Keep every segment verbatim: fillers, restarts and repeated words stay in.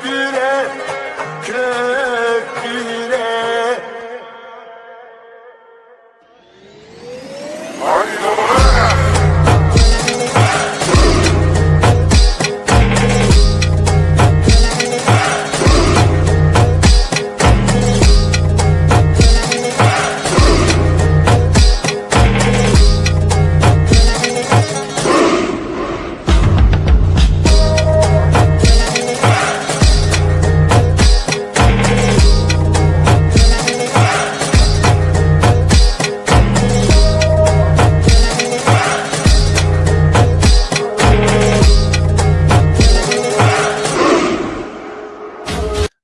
يۈرەك، كۆك يۈرەك.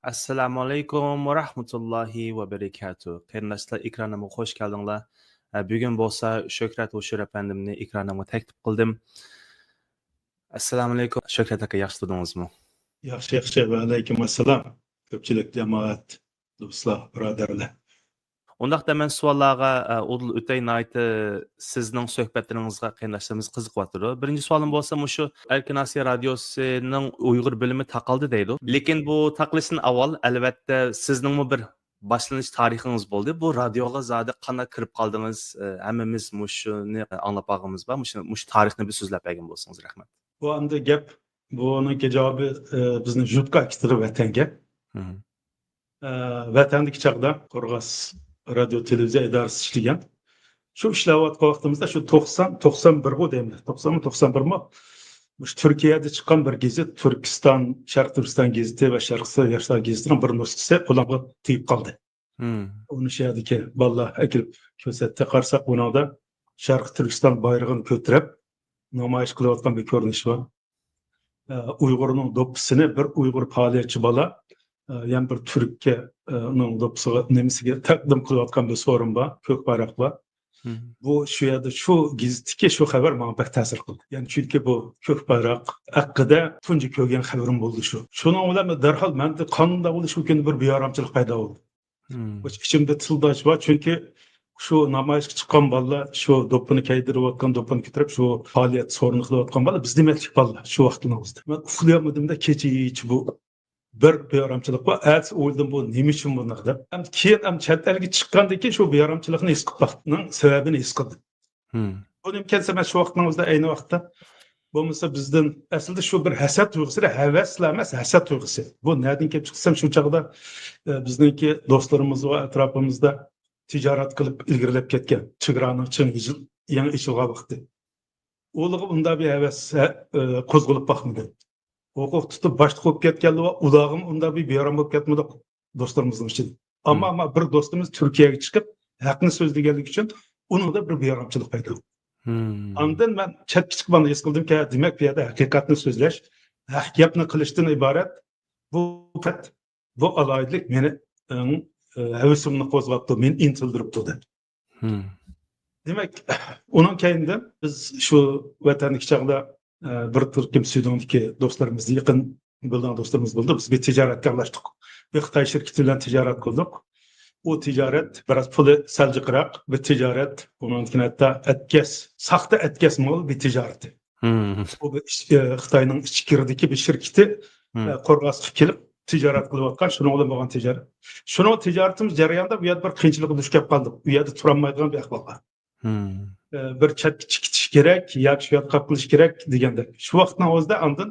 ئەسسالامۇ ئەلەيكۇم ۋە رەھمەتۇللاھى ۋە بەرىكاتۇھ. قېرىنداشلار، ئېكرانىمغا خوش كەلدىڭلار. ئە، بۈگۈن بولسا شۆھرەت ھوشۇر ئەپەندىمنى ئېكرانىمغا تەكلىپ قىلدىم. ئەسسالامۇ ئەلەيكۇم. شۆھرەت ئاكا، ياخشى تۇردىڭىزمۇ؟ ياخشى، ياخشى. ۋەئەلەيكۇم ئەسسالام. كۆپچىلىك جامائەت، دوستلار، بۇرادەرلەر. ئۇنداقتا مەن سوئاللارغا، ئە، ئۇدۇل ئۆتەي، ناھايىتى سىزنىڭ سۆھبەتلىرىڭىزغا قېرىنداشلىرىمىز قىزىقىۋاتىدۇ. بىرىنچى سوئالىم بولسا مۇشۇ ئەركىن ئاسىيا رادىيوسىنىڭ ئۇيغۇر بۆلۈمى تاقالدى دەيدۇ. لېكىن بۇ تاقىلىشتىن ئاۋۋال، ئەلۋەتتە، سىزنىڭمۇ بىر باشلىنىش تارىخىڭىز بولدى. بۇ رادىيوغا زادى قانداق كىرىپ قالدىڭىز؟ ئە، ھەممىمىز مۇشۇنى ئاڭلاپ بارغىنىمىز بار. مۇشۇ، مۇشۇ تارىخنى بىر سۆزلەپ بەرگەن بولسىڭىز، رەھمەت. بۇ ئەمدى گەپ، بۇنىڭكى جاۋابى، ئە، بىزنى يۇرتقا ئەكېتىدۇ، ۋەتەنگە. مم. ئە، ۋەتەندىكى چاغدا قورغاس رادىيو تېلېۋىزىيە ئىدارىسىدا ئىشلىگەن. شۇ ئىشلەۋاتقان ۋاقتىمىزدا شۇ توقسان، توقسان بىرغۇ دەيمەن. توقسانمۇ، توقسان بىرمۇ؟ مۇشۇ تۈركىيەدە چىققان بىر گېزىت، تۈركىستان، شەرقىي تۈركىستان گېزىتى ۋە شەرقىي ياشلار گېزىتىنىڭ بىر نۇسخىسى قولۇمغا تېگىپ قالدى. مم. ئۇنى شۇ يەردىكى بالىلار ئەكېلىپ كۆرسەتتى. قارىساق، ئۇنىڭدا شەرقىي تۈركىستان بايرىقىنى كۆتۈرۈپ نامايىش قىلىۋاتقان بىر كۆرۈنۈش بار. ئە، ئۇيغۇرنىڭ دوپپىسىنى بىر ئۇيغۇر پائالىيەتچى بالا، ئە، يەنە بىر تۈرككە، ئە، ئۇنىڭ دوپپىسىغا، نېمىسىگە تەقدىم قىلىۋاتقان بىر سورۇن بار، كۆك بايراق بار. مم. بۇ شۇ يەردە، شۇ گېزىتتىكى شۇ خەۋەر ماڭا بەك تەسىر قىلدى. يەنى چۈنكى بۇ كۆك بايراق ھەققىدە تۇنجى كۆرگەن خەۋىرىم بولدى شۇ. شۇنىڭ بىلەن دەرھال مەندە قانداق بولۇش مۇمكىن بىر بىئارامچىلىق پەيدا بولدى. مم. ئىچىمدە تىلداش بار، چۈنكى شۇ نامايىشقا چىققان بالىلار، شۇ دوپپىنى كىيدۈرۈۋاتقان، دوپپىنى كۆتۈرۈپ، شۇ پائالىيەت سورۇنى قىلىۋاتقان بالىلار بىز دېمەكلىك بالىلار شۇ ۋاقىتلىرىمىزدا. مەن ئۇخلىيالمىدىم-دە، كېچە-كېچە بۇ بىر بىئارامچىلىق بار. ئەتىسى ئويلىدىم، بۇ نېمە ئۈچۈن بۇنداق دەپ. ئەمدى كېيىن، ئەمدى چەت ئەلگە چىققاندىن كېيىن شۇ بىئارامچىلىقنى ھېس قىلىپ باقتىم، سەۋەبىنى ھېس قىلدىم. مم. بۇ نېمىكەن دېسە، مەن شۇ ۋاقىتنىڭ ئۆزىدە ئەينى ۋاقىتتا بولمىسا بىزدىن ئەسلىدە شۇ بىر ھەسەت تۇيغۇسى، ھەۋەسلا ئەمەس، ھەسەت تۇيغۇسى. بۇ نەدىن كېلىپ چىقتى دېسەم، شۇ چاغدا، ئە، بىزنىڭكى دوستلىرىمىز ۋە ئەتراپىمىزدا تىجارەت قىلىپ ئىلگىرىلەپ كەتكەن، چېگرانىڭ چىڭ يېڭى ئېچىلغان ۋاقتى. ئۇلارغا ئۇنداق بىر ھەۋەس، ئە، قوزغىلىپ باقمىدى. ھوقۇق تۇتۇپ باشلىق بولۇپ كەتكەنلەر بار، ئۇلارغىمۇ ئۇنداق بىر بىئارام بولۇپ كەتمىدۇق دوستلىرىمىزنىڭ ئىچىدە. ئەمما، مم. ئەمما بىر دوستىمىز تۈركىيەگە چىقىپ ھەقنى سۆزلىگەنلىكى ئۈچۈن ئۇنىڭدا بىر بىئارامچىلىق پەيدا بولدى. مم. ئاندىن مەن چەتكە چىقىپ ئاندىن ھېس قىلدىمكى، ھە، دېمەك، بۇ يەردە ھەقىقەتنى سۆزلەش، ھەق گەپنى قىلىشتىن ئىبارەت بۇ پەت، بۇ ئالاھىدىلىك مېنى، ئىڭ، ئە، ھەۋىسىمنى قوزغاپتۇ، مېنى ئىنتىلدۈرۈپتۇ دەپ. مم. دېمەك، ئۇنىڭ كەينىدىن بىز شۇ ۋەتەندىكى چاغدا، ئە، بىر تۈركۈم سۈيدۈڭدىكى دوستلىرىمىز، يېقىن بىلىدىغان دوستلىرىمىز بولدى. بىز بىر تىجارەتكە ئارىلاشتۇق. بىر خىتاي شىركىتى بىلەن تىجارەت قىلدۇق. ئۇ تىجارەت بىراز پۇلى سەل جىقراق بىر تىجارەت. ئۇنىڭدىن كېيىن ھەتتا ئەتكەس، ساختا ئەتكەس مال بىر تىجارىتى. مم. ئۇ بىر ئىچ-، ئە، خىتاينىڭ ئىچكىرىدىكى بىر شىركىتى، مم. ئە، قورغاسقا كېلىپ تىجارەت قىلىۋاتقان، شۇنىڭ بىلەن بولغان تىجارەت. شۇنىڭ تىجارىتىمىز جەريانىدا بۇ يەردە بىر قىيىنچىلىققا دۇچ كەپ قالدۇق. ئۇ يەردە تۇرالمايدىغان بىر ئەھۋال بار. مم. ئە، بىر چەتكە چىقىش كېرەك ياكى شۇ يەردە قاپقىلىش كېرەك دېگەندەك. شۇ ۋاقىتنىڭ ئۆزىدە ئاندىن،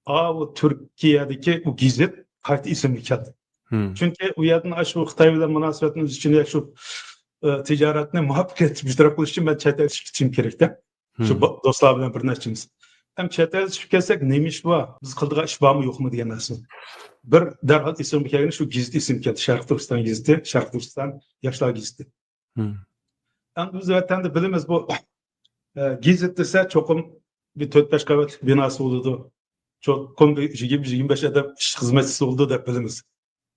ئاۋۇ تۈركىيەدىكى ئۇ گېزىت قايتا ئېسىمگە كەلدى. مم. چۈنكى ئۇ يەردىن ئاشۇ خىتاي بىلەن مۇناسىۋەتنى ئۈزۈش ئۈچۈن يا شۇ، ئە، تىجارەتنى مۇۋەپپەقىيەتلىك بىر تەرەپ قىلىش ئۈچۈن مەن چەت ئەلگە چىقىپ كېتىشىم كېرەكتە. شۇ مم. بو-، دوستلار بىلەن بىر نەچچىمىز. ھەم چەت ئەلگە چىقىپ كەتسەك، نېمە ئىش بار؟ بىز قىلىدىغان ئىش بارمۇ، يوقمۇ دېگەن نەرسە. بىر دەرھال ئېسىمگە كەلگىنى شۇ گېزىت ئېسىمگە كەلدى. شەرقىي تۈركىستان گېزىتى، شەرقىي تۈركىستان ياشلار گېزىتى. مم. ئەمدى بىز ۋەتەندە بىلىمىز، بۇ، ئە، گېزىت دېسە، چوقۇم بىر تۆت-بەش قەۋەتلىك بىناسى بولىدۇ. چوقۇم بىر يىگىرمە، يىگىرمە بەش ئادەم ئىش خىزمەتچىسى بولىدۇ دەپ بىلىمىز.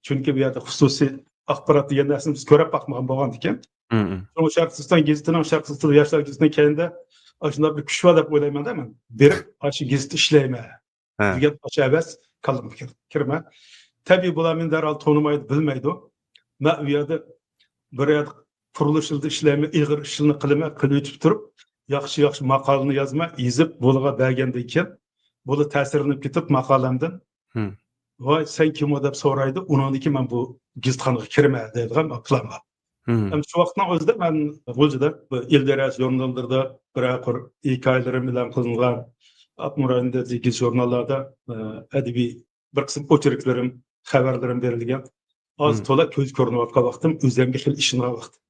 چۈنكى بۇ يەردە خۇسۇسىي ئاخبارات دېگەن نەرسىنى بىز كۆرۈپ باقمىغان بولغاندىكىن. مم. شۇڭا شەرقىي تۈركىستان گېزىتىنىڭ، شەرقىي تۈركىستان ياشلار گېزىتىنىڭ كەينىدە ئاشۇنداق بىر كۈچ بار دەپ ئويلايمەن-دە مەن. بېرىپ، ئاشۇ گېزىتتە ئىشلەيمەن ھە. دېگەن ئاشۇ ھەۋەس كاللامغا كىر-، كىرمە. تەبىئىي، بۇلار مېنى دەرھال تونۇمايدۇ، بىلمەيدۇ. مەن ئۇ يەردە بىر يەردە قۇرۇلۇش ئىشىدا ئىشلەيمەن، ئېغىر ئىشلارنى قىلىمەن، قىلىۋېتىپ تۇرۇپ، ياخشى، ياخشى ماقالىنى يازىمەن، يېزىپ بۇلارغا بەرگەندىن كېيىن، بۇلار تەسىرلىنىپ كېتىپ ماقالەمدىن، مم. ۋاي، سەن كىم ئۇ دەپ سورايدۇ. ئۇنىڭدىن كېيىن مەن بۇ گېزىتخانىغا كىرىمەن دەيدىغان بىر پىلان بار. ھىم. ئەمدى شۇ ۋاقىتنىڭ ئۆزىدە مەن غۇلجىدا بىر ئىل دەرياسى ژۇرنىلىدا بىرەر قۇر ھېكايىلىرىم ئېلان قىلىنغان، ئاپتونوم رايوندا گېزىت ژۇرناللاردا، ئە، ئەدەبىي بىر قىسىم ئوچېركلىرىم، خەۋەرلىرىم بېرىلگەن. ئاز تولا كۆز كۆرۈنۈۋاتقان ۋاقتىم، ئۆزۈمگە خېلى ئىشىنغان ۋاقتىم.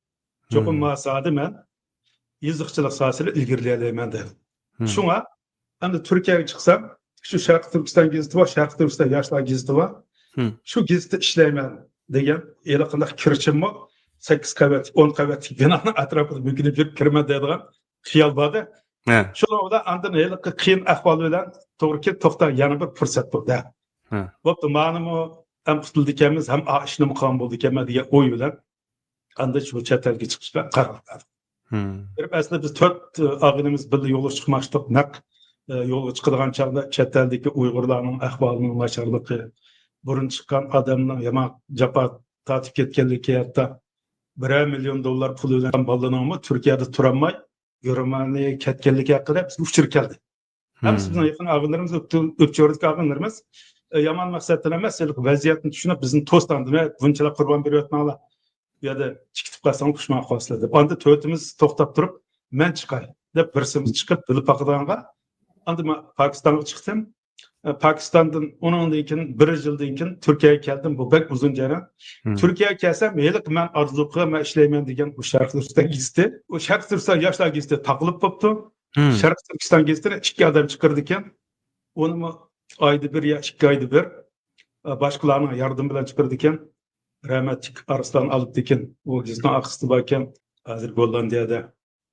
چوقۇم مانا ساھەدە مەن يېزىقچىلىق ساھەسىدە ئىلگىرىلىيەلەيمەن دەپ. شۇڭا ئەمدى تۈركىيەگە چىقسام، شۇ شەرقىي تۈركىستان گېزىتى بار، شەرقىي تۈركىستان ياشلار گېزىتى بار. شۇ گېزىتتە ئىشلەيمەن دېگەن ھېلىقانداق كىرچىممۇ، سەككىز قەۋەتلىك، ئون قەۋەتلىك بىنانىڭ ئەتراپىدا بۆكۈنۈپ يۈرۈپ كىرىمەن دەيدىغان خىيال بار-دە. شۇنىڭ بىلەن ئاندىن ھېلىقى قىيىن ئەھۋال بىلەن توغرا كېلىپ، توختا، يەنە بىر پۇرسەت بۇ-دە. بوپتۇ، مانىمۇ ھەم قۇتۇلىدىكەنمىز، ھەم ئا ئىشنىمۇ قىلغان بولىدىكەنمەن دېگەن ئوي بىلەن ئاندىن شۇ چەت ئەلگە چىقىشقا قارار بەردۇم. بېرىپ ئەسلى بىز تۆت ئاغىنىمىز بىللە يولغا چىقماقچىدۇق. نەق، ئە، يولغا چىقىدىغان چاغدا چەت ئەلدىكى ئۇيغۇرلارنىڭ ئەھۋالىنىڭ ناچارلىقى، بۇرۇن چىققان ئادەمنىڭ يامان جاپا تارتىپ كەتكەنلىكى، ھەتتا بىرەر مىليون دوللار پۇل بىلەن بالىنىڭمۇ تۈركىيەدە تۇرالماي گېرمانىيەگە كەتكەنلىكى ھەققىدە بىزگە ئۇچۇر كەلدى. ھەممىسى بىزنىڭ يېقىن ئاغىنىلىرىمىز، ئۆپچۆرىدىكى ئاغىنىلىرىمىز، ئە، يامان مەقسەتتىن ئەمەس، ھېلىقى ۋەزىيەتنى چۈشىنىپ، بىزنى توستاڭ دېمەي، بۇنچىلىك قۇربان بېرىۋاتماڭلار. بۇ يەردە چىقىپ قالساڭلار پۇشمان قالىسىلەر دەپ. ئاندىن تۆتىمىز توختاپ تۇرۇپ، مەن چىقاي دەپ، بىرسىمىز چىقىپ، بىللە پاكىستانغا. ئاندىن مەن پاكىستانغا چىقتىم. ئە، پاكىستاندىن ئۇنىڭدىن كېيىن، بىر يىلدىن كېيىن تۈركىيەگە كەلدىم. بۇ بەك ئۇزۇن جەريان. تۈركىيەگە كەلسەم، ھېلىقى مەن ئارزۇ قىلغان، مەن ئىشلەيمەن دېگەن بۇ شەرقىي تۈركىستان گېزىتى، ئۇ شەرقىي تۈركىستان ياشلار گېزىتى تاقىلىپ بوپتۇ. شەرقىي تۈركىستان گېزىتىنى ئىككى ئادەم چىقىرىدىكەن. ئۇنىمۇ ئايدا بىر يا ئىككى ئايدا بىر، ئە، باشقىلارنىڭ ياردىمى بىلەن چىقىرىدىكەن. رەھمەتلىك ئارسلان ئالپتېكىن ئۇ گېزىتنىڭ ئارخىپى باركەن. ھازىر گوللاندىيەدە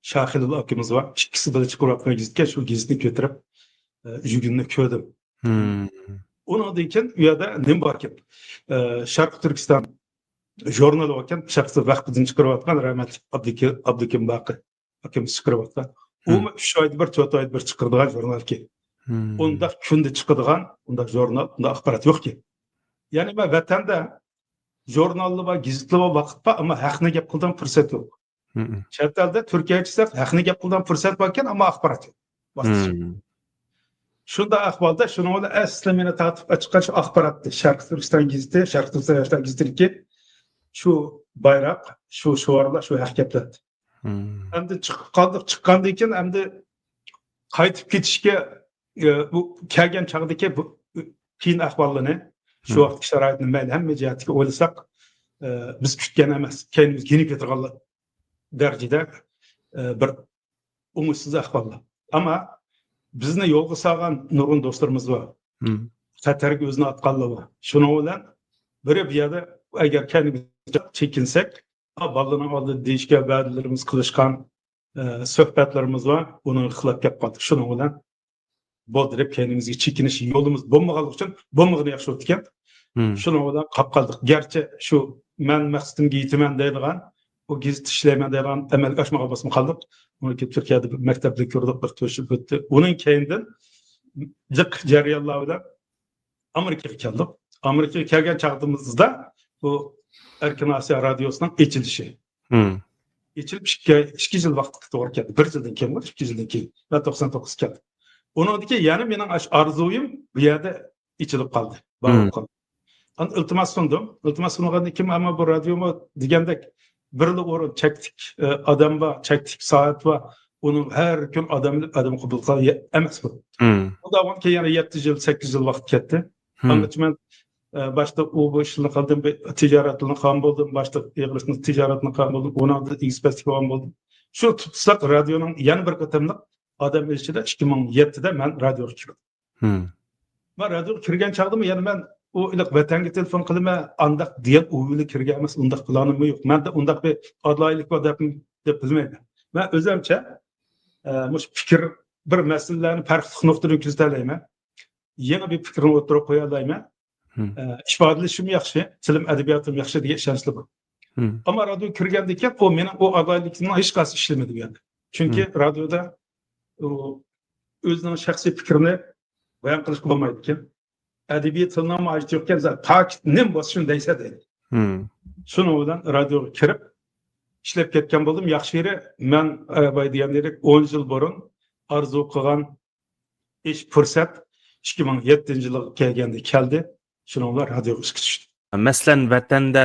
شاخىلىل ئاكىمىز بار. ئىككىسى بىللە چىقىرىۋاتقان گېزىتكە، شۇ گېزىتنى كۆتۈرۈپ، ئە، يۈگۈننى كۆردۈم. ئۇنىڭدىن كېيىن ئۇ يەردە نېمە باركەن؟ ئە، شەرقىي تۈركىستان ژۇرنىلى باركەن، شەخسىي ۋەقپىدىن چىقىرىۋاتقان رەھمەتلىك ئابدۇكى-، ئابدۇكىم باقى ئاكىمىز چىقىرىۋاتقان. ئۇمۇ ئۈچ ئايدا بىر، تۆت ئايدا بىر چىقىرىدىغان ژۇرنالكەن. ئۇنداق كۈندە چىقىدىغان ئۇنداق ژۇرنال، ئۇنداق ئاخبارات يوقكەن. يەنى مەن ۋەتەندە ژۇرناللار بار، گېزىتلەر بار، ۋاقىت بار، ئەمما ھەقنى گەپ قىلىدىغان پۇرسەت يوق. چەت ئەلدە، تۈركىيەگە چىقساق، ھەقنى گەپ قىلىدىغان پۇرسەت باركەن، ئەمما ئاخبارات يوق. ۋاقىت يوق. شۇنداق ئەھۋالدا شۇنىڭ بىلەن ئەسلى مېنى تارتىپ ئەچىققان شۇ ئاخباراتتى. شەرقىي تۈركىستان گېزىتى، شەرقىي تۈركىستان ياشلار گېزىتىدىكى شۇ بايراق، شۇ شوئارلار، شۇ ھەق گەپلەردى. ئەمدى چىقىپ قالدۇق. چىققاندىن كېيىن ئەمدى قايتىپ كېتىشكە، ئە، بۇ كەلگەن چاغدىكى بۇ قىيىن ئەھۋاللارنى، شۇ ۋاقىتتىكى شارائىتنى مەيلى ھەممە جەھەتتىكى ئويلىساق، ئە، بىز كۈتكەن ئەمەس، كەينىمىزگە يېنىپ كېتىدىغان دەرىجىدە، ئە، بىر ئوڭۇشسىز ئەھۋاللار. ئەمما بىزنى يولغا سالغان نۇرغۇن دوستلىرىمىز بار. خەتەرگە ئۆزىنى ئاتقانلار بار. شۇنىڭ بىلەن بىرى بۇ يەردە ئەگەر كەينىمىزگە چېكىنسەك، بالىلارنىڭ ئالدىدا دېيىشكەن ۋەدىلىرىمىز، قىلىشقان، ئە، سۆھبەتلىرىمىز بار. ئۇنىڭغا خىلاپ گەپ قىلدۇق. شۇنىڭ بىلەن بولدى دەپ كەينىمىزگە چېكىنىش يولىمىز بولمىغانلىقى ئۈچۈن، بولمىغىنى ياخشى بوپتىكەن. شۇنىڭ بىلەن قاپ قالدۇق. گەرچە شۇ مەن مەقسىتىمگە يېتىمەن دەيدىغان ئۇ گېزىتتە ئىشلەيمەن دەيدىغان ئەمەلگە ئاشمىغان بولسىمۇ قالدۇق. ئۇنىڭ كېيىن تۈركىيەدە بىر مەكتەپتە كۆردۇق، بىر تۆت يىل ئۆتتى. ئۇنىڭ كەينىدىن جىق جەريانلار بىلەن ئامېرىكىغا كەلدۇق. ئامېرىكىغا كەلگەن چاغدىمىزدا بۇ ئەركىن ئاسىيا رادىيوسىنىڭ ئېچىلىشى. ئېچىلىپ ئىككى، ئىككى يىل ۋاقىتقا توغرا كەلدى. بىر يىلدىن كېيىن بولدى، ئىككى يىلدىن كېيىن. مەن توقسان توققۇز كەلدىم. ئۇنىڭدىن كېيىن يەنە مېنىڭ ئاش-، ئارزۇيۇم بۇ يەردە ئېچىلىپ قالدى. بار بولۇپ قالدى. ئاندىن ئىلتىماس سۇندۇم. ئىلتىماس سۇنغاندىن كېيىن، ئەمما بۇ رادىيومۇ دېگەندەك بىرلا ئورۇن، چەكلىك، ئە، ئادەم بار، چەكلىك سائەت بار. ئۇنىڭ ھەر كۈن ئادەم، ئادەم قوبۇل قىلغان يە-، ئەمەس بۇ. ئۇنداق بولغان كېيىن يەنە يەتتە يىل، سەككىز يىل ۋاقىت كەتتى. ئاندىن مەن، ئە، باشتا ئۇ بۇ ئىشلارنى قىلدىم، بىر تىجارەتلەرنى قىلغان بولدۇم، باشتا ئېغىرلىقنى تىجارەتنى قىلغان بولدۇم، ئۇنىڭدىن ئېگىز پەسلىك بولغان بولدۇم. شۇ تۇتساق رادىيونىڭ يەنە بىر قېتىملىق ئادەم ئېلىشىدا ئىككى مىڭ يەتتىدە مەن رادىيوغا كىردىم. مەن رادىيوغا كىرگەن چاغدىمۇ يەنە مەن ئۇ ئىلىق ۋەتەنگە تېلېفون قىلىمەن، ئانداق دېگەن ئوي بىلەن كىرگەن ئەمەس، ئۇنداق پىلانىممۇ يوق. مەندە ئۇنداق بىر ئالاھىدىلىك بار دەپ، دەپ بىلمەيمەن. مەن ئۆزۈمچە، ئە، مۇشۇ پىكىر، بىر مەسىلىلەرنى پەرقلىق نۇقتىدىن كۆزىتەلەيمەن. يېڭى بىر پىكىرنى ئوتتۇرىغا قويالايمەن. ئە، ئىپادىلىشىم ياخشى، تىلىم، ئەدەبىياتىم ياخشى دېگەن ئىشەنچلىرىم بار. ئەمما رادىيوغا كىرگەندىن كېيىن ئۇ مېنىڭ ئۇ ئالاھىدىلىكىمنىڭ ھېچقايسى ئىشلىمىدى بۇ يەردە. چۈنكى رادىيودا ئۇ ئۆزىنىڭ شەخسىي پىكرىنى بايان قىلىشقا بولمايدىكەن. ئەدەبىي تىلنىڭمۇ ھاجىتى يوقكەن، زادى پاكىت نېمە بولسا شۇنى دەيسەن دەيدۇ. شۇنىڭ بىلەن رادىيوغا كىرىپ ئىشلەپ كەتكەن بولدۇم. ياخشى يېرى مەن، ئە، بايا دېگەندەك ئون يىل بۇرۇن ئارزۇ قىلغان ئىش پۇرسەت ئىككى مىڭ يەتتىنچى يىلغا كەلگەندە كەلدى. شۇنىڭ بىلەن رادىيوغا ئىشقا چۈشتۈم. مەسىلەن، ۋەتەندە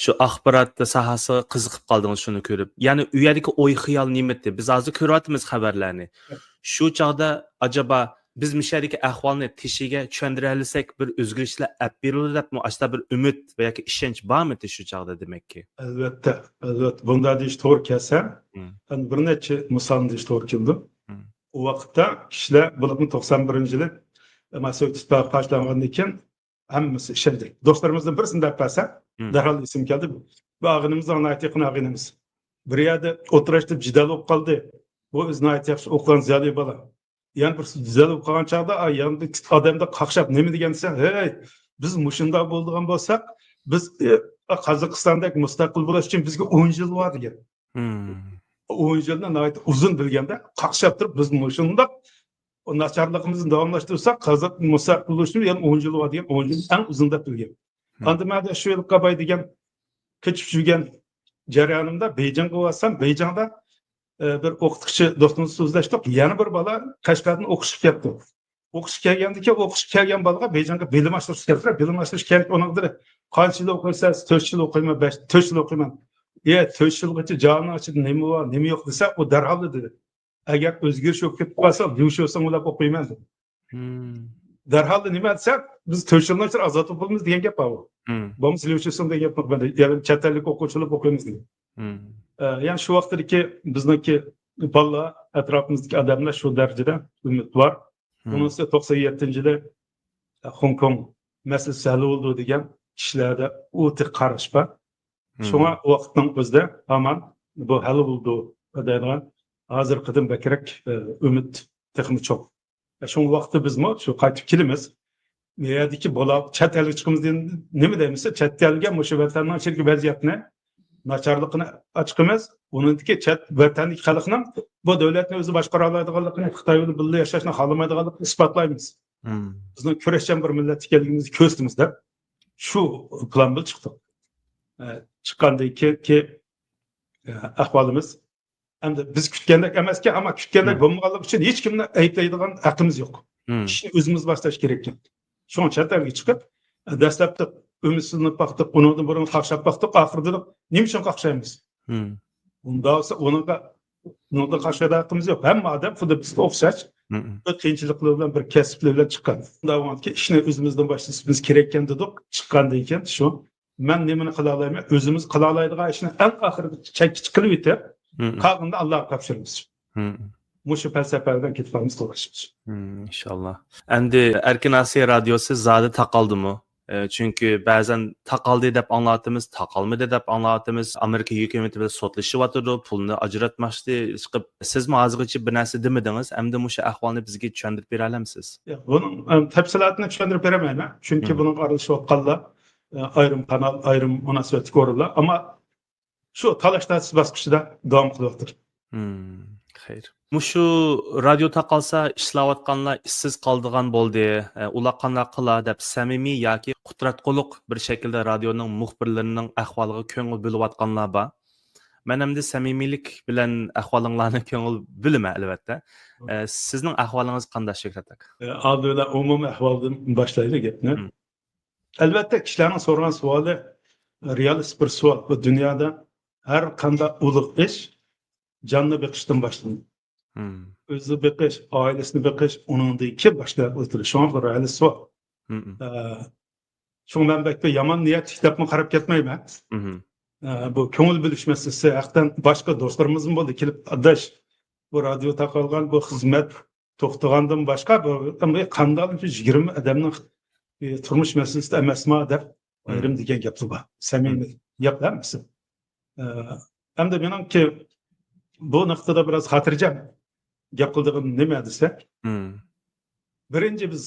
شۇ ئاخبارات ساھەسىگە قىزىقىپ قالدىڭىز، شۇنى كۆرۈپ. يەنى ئۇ يەردىكى ئوي خىيال نېمىتى؟ بىز ھازىر كۆرۈۋاتىمىز خەۋەرلەرنى. شۇ چاغدا ئاجابا بىز مۇشۇ يەردىكى ئەھۋالنى تېشىگە چۈشەندۈرەلىسەك، بىر ئۆزگىرىشلەر ئەپ بېرىلىدۇ دەپمۇ ئاشتا بىر ئۈمىد ۋە ياكى ئىشەنچ بارمىدى شۇ چاغدا دېمەككى؟ ئەلۋەتتە، ئەلۋەتتە. بۇنداق دېيىش توغرا كەلسە، ئەمدى بىر نەچچە مىسالنى دېيىش توغرا كېلىدۇ. ئۇ ۋاقىتتا كىشىلەر، بولۇپمۇ توقسان بىرىنچى يىلى، ئە، سوۋېت ئىتتىپاقى پارچىلانغاندىن كېيىن، ھەممىسى ئىشەندى. دوستلىرىمىزدىن بىرسىنى دەپ بەرسەم، دەرھال ئېسىمگە كەلدى. بۇ ئاغىنىمىزنىڭ ناھايىتى يېقىن ئاغىنىمىز. بىر يەردە ئوتتۇرا ئىشلىتىپ جېدەل بولۇپ قالدى. بۇ ئۆزى ناھايىتى ياخشى ئوقۇغان زىيالىي بالا. يەنە بىرسى جېدەل بولۇپ قالغان چاغدا، ئا، ياندىكى ئادەمدە قاقشاپ نېمە دېگەن دېسە، ھەي، بىز مۇشۇنداق بولىدىغان بولساق، بىز، ئە، قازاقىستاندەك مۇستەقىل بولۇش ئۈچۈن بىزگە ئون يىل بار دېگەن. ئون يىلنى ناھايىتى ئۇزۇن بىلگەندە، قاقشاپ تۇرۇپ، بىز مۇشۇنداق ناچارلىقىمىزنى داۋاملاشتۇرساق، قازاق مۇستەقىل بولۇشىمىز يەنە ئون يىل بار دېگەن، ئون يىل ئەڭ ئۇزۇن دەپ بىلگەن. ئاندىن مەن شۇ يىل قاباي دېگەن كېچىپ يۈرگەن جەريانىمدا بېيجىڭغا بارسام، بېيجىڭدا، ئە، بىر ئوقۇتقۇچى دوستىمىز سۆزلەشتۇق. يەنە بىر بالا قەشقەردىن ئوقۇشقا كەپتۇ. ئوقۇشقا كەلگەندىكىن، ئوقۇشقا كەلگەن بالىغا بېيجىڭغا بىلىم ئاشۇرۇش كەپتۇ. بىلىم ئاشۇرۇش كەلگەن ئۇنىڭ دېدى، «قانچە يىل ئوقۇيسىز؟» «تۆت يىل ئوقۇيمەن، بەش، تۆت يىل ئوقۇيمەن.» «ئە، تۆت يىلغىچە جانىڭ ئىچىدە نېمە بار، نېمە يوق؟» دېسە، ئۇ دەرھال دېدى، «ئەگەر ئۆزگىرىش بولۇپ كېتىپ قالسا، ليۇ شيۇسىڭ بىلەن ئوقۇيمەن» دېدى. دەرھال نېمە دېسە، بىز تۆت يىلنىڭ ئىچىدە ئازاد بولىمىز دېگەن گەپ بار. بولمىسا ليۇ شيۇسىڭ دېگەن گەپ بار. يەنى چەت ئەللىك ئوقۇغۇچىلار ئوقۇيمىز دېگەن. ئە، يەنى شۇ ۋاقىتتىكى بىزنىڭكى بالىلار، ئەتراپىمىزدىكى ئادەملەر شۇ دەرىجىدە ئۈمىد بار. بۇنىڭ ئۈستىگە توقسان يەتتىنچى يىلى خوڭكوڭ مەسىلىسى ھەل بولىدۇ دېگەن كىشىلەردە ئۇ تېخى قاراش بار. شۇڭا ۋاقىتنىڭ ئۆزىدە ھامان بۇ ھەل بولىدۇ دەيدىغان ھازىرقىدىن بەكرەك، ئە، ئۈمىد تېخىمۇ چوڭ. شۇڭا ۋاقىتتا بىزمۇ شۇ قايتىپ كېلىمىز. بۇ يەردىكى بولا-، چەت ئەلگە چىقىمىز دېگەن نېمە دەيمىز؟ چەت ئەلگە مۇشۇ ۋەتەننىڭ ئىچىدىكى ۋەزىيەتنى، ناچارلىقىنى ئاچىقىمىز. ئۇنىڭدىكى چەت، ۋەتەندىكى خەلقنىڭ بۇ دۆلەتنى ئۆزى باشقۇرالايدىغانلىقىنى، خىتاي بىلەن بىللە ياشاشنى خالىمايدىغانلىقىنى ئىسپاتلايمىز. بىزنىڭ كۈرەشچان بىر مىللەت ئىكەنلىكىمىزنى كۆرسىتىمىز دەپ، شۇ پىلان بىلەن چىقتۇق. ئە، چىققاندىن كېيىنكى، ئە، ئەھۋالىمىز ئەمدى بىز كۈتكەندەك ئەمەسكەن، ئەمما كۈتكەندەك بولمىغانلىقى ئۈچۈن ھېچكىمنى ئەيىبلەيدىغان ھەققىمىز يوق. ئىشنى ئۆزىمىز باشلاش كېرەككەن. شۇڭا چەت ئەلگە چىقىپ، دەسلەپتە ئۈمىدسىزلىنىپ باقتۇق، ئۇنىڭدىن بۇرۇن قاقشاپ باقتۇق، ئاخىرىدا دېدۇق، نېمە ئۈچۈن قاقشايمىز؟ ئۇنداق بولسا ئۇنىڭغا، ئۇنىڭدا قاقشايدىغان ھەققىمىز يوق. ھەممە ئادەم خۇددى بىزگە ئوخشاش بىر قىيىنچىلىقلار بىلەن، بىر كەسىپلەر بىلەن چىققان. ئۇنداق بولغاندىكىن ئىشنى ئۆزىمىزدىن باشلىشىمىز كېرەككەن دېدۇق. چىققاندىن كېيىن شۇ، مەن نېمىنى قىلالايمەن؟ ئۆزىمىز قىلالايدىغان ئىشنى ئەڭ ئاخىرىدا چەككىچە قىلىۋېتىپ، قالغىنىنى ئاللاغا تاپشۇرىمىز. مۇشۇ پەلسەپە بىلەن كېتىپ بارىمىز، توغرىلىشىمىز. ئىنشاللا. ئەمدى ئەركىن ئاسىيا رادىيوسى زادى تاقالدىمۇ؟ ئە، چۈنكى بەزەن تاقالدى دەپ ئاڭلاۋاتىمىز، تاقالمىدى دەپ ئاڭلاۋاتىمىز. ئامېرىكا ھۆكۈمىتى بىلەن سوتلىشىۋاتىدۇ، پۇلنى ئاجراتماقچى چىقىپ. سىزمۇ ھازىرغىچە بىر نەرسە دېمىدىڭىز. ئەمدى مۇشۇ ئەھۋالنى بىزگە چۈشەندۈرۈپ بېرەلەمسىز؟ ياق، بۇنىڭ، ئە، تەپسىلاتىنى چۈشەندۈرۈپ بېرەلمەيمەن. چۈنكى بۇنىڭغا ئارىلىشىۋاتقانلار، ئە، ئايرىم قانال، ئايرىم مۇناسىۋەتلىك ئورۇنلار. ئەمما شۇ تالاش-تارتىش باسقۇچىدا داۋام قىلىۋاتىدۇ. خەير. مۇشۇ رادىيو تاقالسا ئىشلەۋاتقانلار ئىشسىز قالىدىغان بولدى، ئە، ئۇلار قانداق قىلا دەپ سەمىمىي ياكى قۇتراتقۇلۇق بىر شەكىلدە رادىيونىڭ مۇخبىرلىرىنىڭ ئەھۋالىغا كۆڭۈل بۆلۈۋاتقانلار بار. مەن ئەمدى سەمىمىيلىك بىلەن ئەھۋالىڭلارنى كۆڭۈل بۆلىمەن، ئەلۋەتتە. ئە، سىزنىڭ ئەھۋالىڭىز قانداق، شۆھرەت ئاكا؟ ئە، ئالدى بىلەن ئومۇمىي ئەھۋالدىن باشلايلى گەپنى. ئەلۋەتتە، كىشىلەرنىڭ سورىغان سوئالى، رېئالىستىك بىر سوئال. بۇ دۇنيادا ھەر قانداق ئۇلۇغ ئىش جاننى بېقىشتىن باشلىنىدۇ. ئۆزىنى بېقىش، ئائىلىسىنى بېقىش، ئۇنىڭدىن كېيىن باشقىلارنى ئۆتىدۇ. شۇڭا بۇ رېئالىست سوئال. ئە، شۇڭا مەن بەك بىر يامان نىيەتلىك دەپمۇ قاراپ كەتمەيمەن. ئە، بۇ كۆڭۈل بۆلۈش مەسىلىسى ھەقتىن باشقا دوستلىرىمىزمۇ بولدى، كېلىپ، «ئاداش، بۇ رادىيو تاقالغان، بۇ خىزمەت توختىغاندىن باشقا، بۇ، بۇ قانداق يىگىرمە ئادەمنىڭ، ئى، تۇرمۇش مەسىلىسى ئەمەسما؟» دەپ ئايرىم دېگەن گەپلەر بار. سەمىمىي گەپ ھەممىسى. ئە، ئەمدى مېنىڭكى بۇ نۇقتىدا بىراز خاتىرجەم گەپ قىلىدىغىنىم نېمە دېسە، بىرىنچى، بىز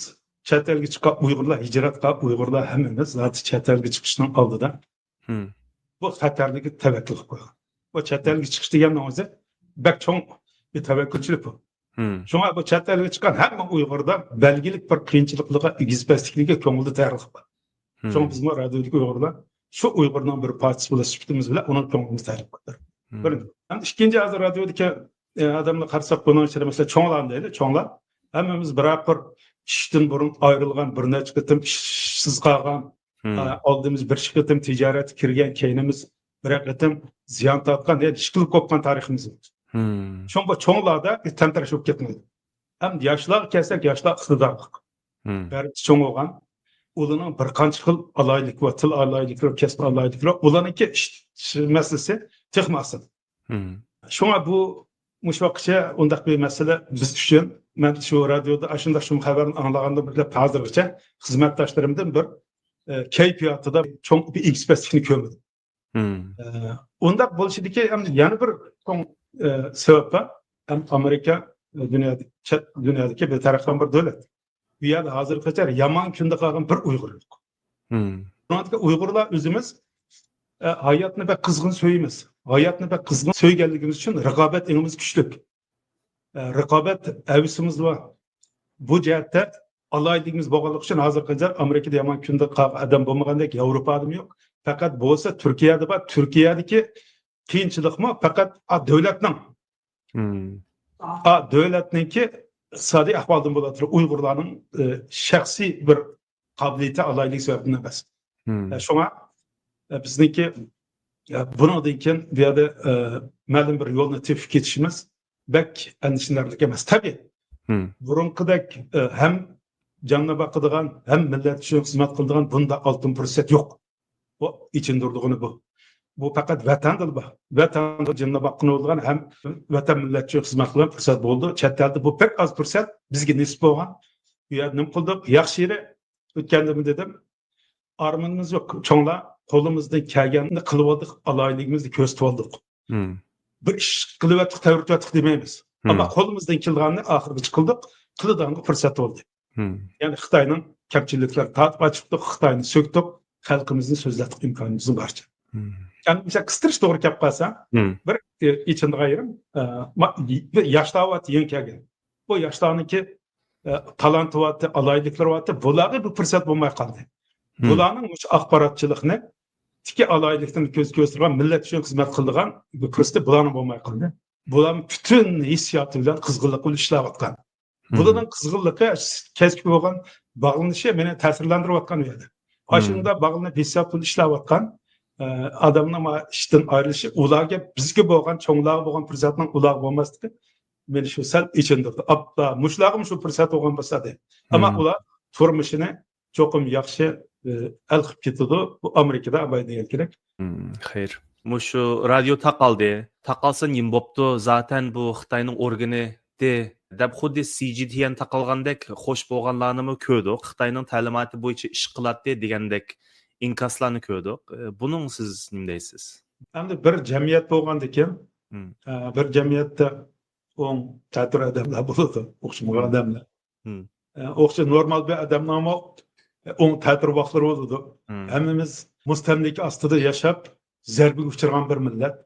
چەت ئەلگە چىققان ئۇيغۇرلار، ھىجرەت قىلغان ئۇيغۇرلار ھەممىمىز زادى چەت ئەلگە چىقىشنىڭ ئالدىدا بۇ خەتەرلىككە تەۋەككۈل قىلىپ قويغان. بۇ چەت ئەلگە چىقىش دېگەننىڭ ئۆزى بەك چوڭ بىر تەۋەككۈلچىلىك بۇ. شۇڭا بۇ چەت ئەلگە چىققان ھەممە ئۇيغۇردا بەلگىلىك بىر قىيىنچىلىقلارغا ئېگىز-پەسلىكلىككە كۆڭلىدە تەييارلىق بار. شۇڭا بىزمۇ رادىيودىكى ئۇيغۇرلار شۇ ئۇيغۇرنىڭ بىر پارچىسى بولۇش سۈپىتىمىز بىلەن ئۇنىڭ كۆڭلىمىز تەييارلىق قىلدۇق. بىرىنچى. ھەم ئىككىنچى، ھازىر رادىيودىكى، ئە، ئادەملەر قارىساق، بۇنىڭ ئىچىدە، مەسىلەن، چوڭلارنى دەيلى، چوڭلار. ھەممىمىز بىرەر بىر ئىشتىن بۇرۇن ئايرىلغان، بىر نەچچە قېتىم ئىشسىز قالغان، ئالدىمىز بىر ئىككى قېتىم تىجارەتكە كىرگەن، كەينىمىز بىرەر قېتىم زىيان تارتقان، يەنى ئىشقىلىپ قوپقان تارىخىمىز بار. شۇڭا چوڭلاردا تەمتىرەش بولۇپ كەتمەيدۇ. ئەمدى ياشلارغا كەلسەك، ياشلار ئىقتىدارلىق. بەرىكىسى چوڭ بولغان. ئۇلارنىڭ بىر قانچە خىل ئالاھىدىلىكى بار، تىل ئالاھىدىلىكى بار، كەسىپ ئالاھىدىلىكى بار. ئۇلارنىڭكى ئىش، ئىش مەسىلىسى تېخىمۇ ئاسان. شۇڭا بۇ مۇشۇ ۋاقىتقىچە ئۇنداق بىر مەسىلە بىز ئۈچۈن، مەن شۇ رادىيودا ئاشۇنداق شۇ خەۋەرنى ئاڭلىغاندىن باشلاپ ھازىرغىچە خىزمەتداشلىرىمدىن بىر، ئە، كەيپىياتىدا چوڭ بىر ئىنچىكە پەسلىكنى كۆرمىدىم. ئە، ئۇنداق بولۇشىدىكى ھەم يەنە بىر چوڭ، ئە، سەۋەب بار. ھەم ئامېرىكا، ئە، دۇنيادا، چەت دۇنيادىكى بىر تەرەققىي بىر دۆلەت. بۇ يەردە ھازىرغىچە يامان كۈندە قالغان بىر ئۇيغۇر يوق. بۇنىڭدىكى ئۇيغۇرلار ئۆزىمىز، ئە، ھاياتنى بەك قىزغىن سۆيىمىز. ھاياتنى بەك قىزغىن سۆيگەنلىكىمىز ئۈچۈن رىقابەت ئېڭىمىز كۈچلۈك. ئە، رىقابەت ھەۋىسىمىز بار. بۇ جەھەتتە ئالاھىدىلىكىمىز بولغانلىقى ئۈچۈن ھازىرغىچە ئامېرىكىدا يامان كۈندە قالغان ئادەم بولمىغاندەك، ياۋروپا ئادىمى يوق. پەقەت بولسا تۈركىيەدە بار. تۈركىيەدىكى قىيىنچىلىقمۇ پەقەت ئا دۆلەتنىڭ، ئا دۆلەتنىڭكى ئىقتىسادىي ئەھۋالىدىن بولۇۋاتىدۇ. ئۇيغۇرلارنىڭ، ئە، شەخسىي بىر قابىلىيىتى ئالاھىدىلىكى سەۋەبىدىن ئەمەس. ئە، شۇڭا، ئە، بىزنىڭكى، ئە، بۇنىڭدىن كېيىن بۇ يەردە، ئە، مەلۇم بىر يولنى تېپىپ كېتىشىمىز بەك ئەندىشىلىنەرلىك ئەمەس. تەبىئىي. بۇرۇنقىدەك، ئە، ھەم جاننى باقىدىغان، ھەم مىللەت ئۈچۈن خىزمەت قىلىدىغان بۇنداق ئالتۇن پۇرسەت يوق. بۇ ئېچىندۇرىدىغىنى بۇ. بۇ پەقەت ۋەتەندىلا بار. ۋەتەندە جېنىنى باققىنى بولىدىغان ھەم ۋەتەن مىللەت ئۈچۈن خىزمەت قىلغان پۇرسەت بولىدۇ. چەت ئەلدە بۇ بەك ئاز پۇرسەت بىزگە نېسىپ بولغان. بۇ يەردە نېمە قىلدۇق؟ ياخشى يېرى، ئۆتكەندىمۇ دېدىم، ئارمىنىمىز يوق. چوڭلار قولىمىزدىن كەلگەننى قىلىۋالدۇق، ئالاھىدىلىكىمىزنى كۆرسىتىۋالدۇق. بىر ئىش قىلىۋەتتۇق، تەۋرىتىۋەتتۇق دېمەيمىز. ئەمما قولىمىزدىن كېلىدىغاننى ئاخىرغىچە قىلدۇق، قىلىدىغانغا پۇرسەت بولدى. يەنى خىتاينىڭ كەمچىلىكلىرىنى تارتىپ ئاچىقتۇق، خىتاينى سۆكتۇق، خەلقىمىزنى سۆزلەتتۇق ئىمكانىمىزنىڭ بارىچە. يەنى مىسال قىستۇرۇش توغرا كەپ قالسا، بىر، ئى، ئېچىنىدىغان يېرىم، ئە، ما-، بىر ياشلار بار، يېڭى كەلگەن. بۇ ياشلارنىڭكى، ئە، تالانتى بار، ئالاھىدىلىكلىرى بار، بۇلارغا بىر پۇرسەت بولماي قالدى. بۇلارنىڭ مۇشۇ ئاخباراتچىلىقنى، تىكى ئالاھىدىلىكنى كۆز، كۆرسىتىدىغان، مىللەت ئۈچۈن خىزمەت قىلىدىغان بىر پۇرسىتى بۇلارنىڭ بولماي قالدى. بۇلار پۈتۈن ھېسسىياتى بىلەن، قىزغىنلىقى بىلەن ئىشلەۋاتقان. بۇلارنىڭ قىزغىنلىقى كەسىپكە بولغان باغلىنىشى مېنى تەسىرلەندۈرۈۋاتقان ئۇ يەردە. ئاشۇنداق باغلىنىپ ھېسسىيات بىلەن ئىشلەۋاتقان، ئە، ئادەمنىڭ مانا ئىشتىن ئايرىلىشى، ئۇلارغا، بىزگە بولغان، چوڭلارغا بولغان پۇرسەتنىڭ ئۇلارغا بولماسلىقى مېنى شۇ سەل ئېچىندۇردى. ئاپلا، مۇشۇلارغىمۇ شۇ پۇرسەت بولغان بولسا دەي. ئەمما ئۇلار تۇرمۇشىنى چوقۇم ياخشى، ئە، ھەل قىلىپ كېتىدۇ. بۇ ئامېرىكىدا ئاباي دېگەن كېرەك. خەير. مۇشۇ رادىيو تاقالدى. تاقالسا نېمە بوپتۇ؟ زاتەن بۇ خىتاينىڭ ئورگىنى دەپ خۇددى سى جى تي ئېن تاقالغاندەك خوش بولغانلارنىمۇ كۆردۇق. خىتاينىڭ تەلىماتى بويىچە ئىش قىلاتتى دېگەندەك ئىنكاسلارنى كۆردۇق. ئە، بۇنىڭ سىز نېمە دەيسىز؟ ئەمدى بىر جەمئىيەت بولغاندىكىن، ئە، بىر جەمئىيەتتە ئوڭ تەتۈر ئادەملەر بولىدۇ، ئوخشىمىغان ئادەملەر. ئە، ئوخشاش نورمال بىر ئادەمنىڭمۇ ئوڭ تەتۈر ۋاقىتلىرى بولىدۇ. ھەممىمىز مۇستەملىكە ئاستىدا ياشاپ، زەربىگە ئۇچرىغان بىر مىللەت.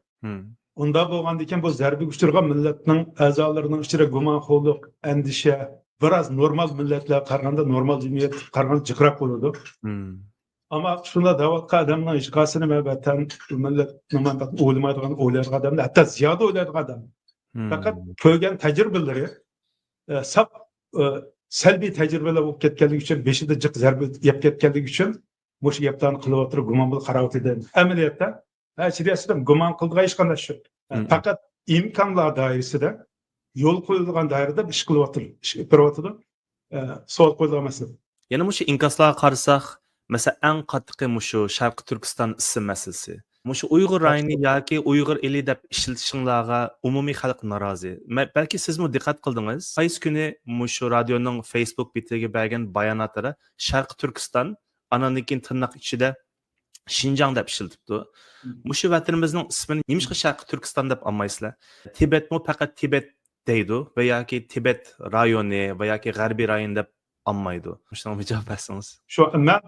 ئۇنداق بولغاندىكىن بۇ زەربىگە ئۇچرىغان مىللەتنىڭ ئەزالىرىنىڭ ئىچىدە گۇمانخورلۇق، ئەندىشە، بىراز نورمال مىللەتلەرگە قارىغاندا، نورمال جەمئىيەتكە قارىغاندا جىقراق بولىدۇ. ئەمما شۇنداق دەۋاتقان ئادەمنىڭ ھېچقايسىنى مەن ۋەتەن، مىللەت نېمە دەپ ئويلىمايدىغان، ئويلايدىغان ئادەملەر، ھەتتا زىيادە ئويلايدىغان ئادەم. پەقەت كۆرگەن تەجرىبىلىرى، ئە، ساپ، ئە، سەلبىي تەجرىبىلەر بولۇپ كەتكەنلىكى ئۈچۈن، بېشىدا جىق زەربە يەپ كەتكەنلىكى ئۈچۈن مۇشۇ گەپلەرنى قىلىۋاتىدۇ، گۇمان بىلەن قاراۋاتىدۇ. ئەمەلىيەتتە، ھە، ئىچىدە ئەسلىدە گۇمان قىلىدىغان ھېچقانداق ئىش يوق. پەقەت ئىمكانلار دائىرىسىدە يول قويۇلغان دائىرىدە ئىش قىلىۋاتىدۇ، ئىش ئېلىپ بېرىۋاتىدۇ. ئە، سوئال قويۇلغان مەسىلە. يەنە مۇشۇ ئىنكاسلارغا قارىساق، مەسىلەن، ئەڭ قاتتىقى مۇشۇ شەرقىي تۈركىستان ئىسىم مەسىلىسى. مۇشۇ ئۇيغۇر رايونى ياكى ئۇيغۇر ئېلى دەپ ئىشلىتىشىڭلارغا ئومۇمىي خەلق نارازى. مە-، بەلكى سىزمۇ دىققەت قىلدىڭىز، قايسى كۈنى مۇشۇ رادىيونىڭ فېيسبۇك بېتىگە بەرگەن باياناتىدا شەرقىي تۈركىستان، ئاناندىن كېيىن تىرناق ئىچىدە شىنجاڭ دەپ ئىشلىتىپتۇ. مۇشۇ ۋەتىنىمىزنىڭ ئىسمىنى نېمىشقا شەرقىي تۈركىستان دەپ ئالمايسىلەر؟ تىبەتمۇ پەقەت تىبەت دەيدۇ ۋە ياكى تىبەت رايونى ۋە ياكى غەربىي رايون دەپ ئالمايدۇ. مۇشۇنىڭغا بىر جاۋاب بەرسىڭىز. شۇ، مەن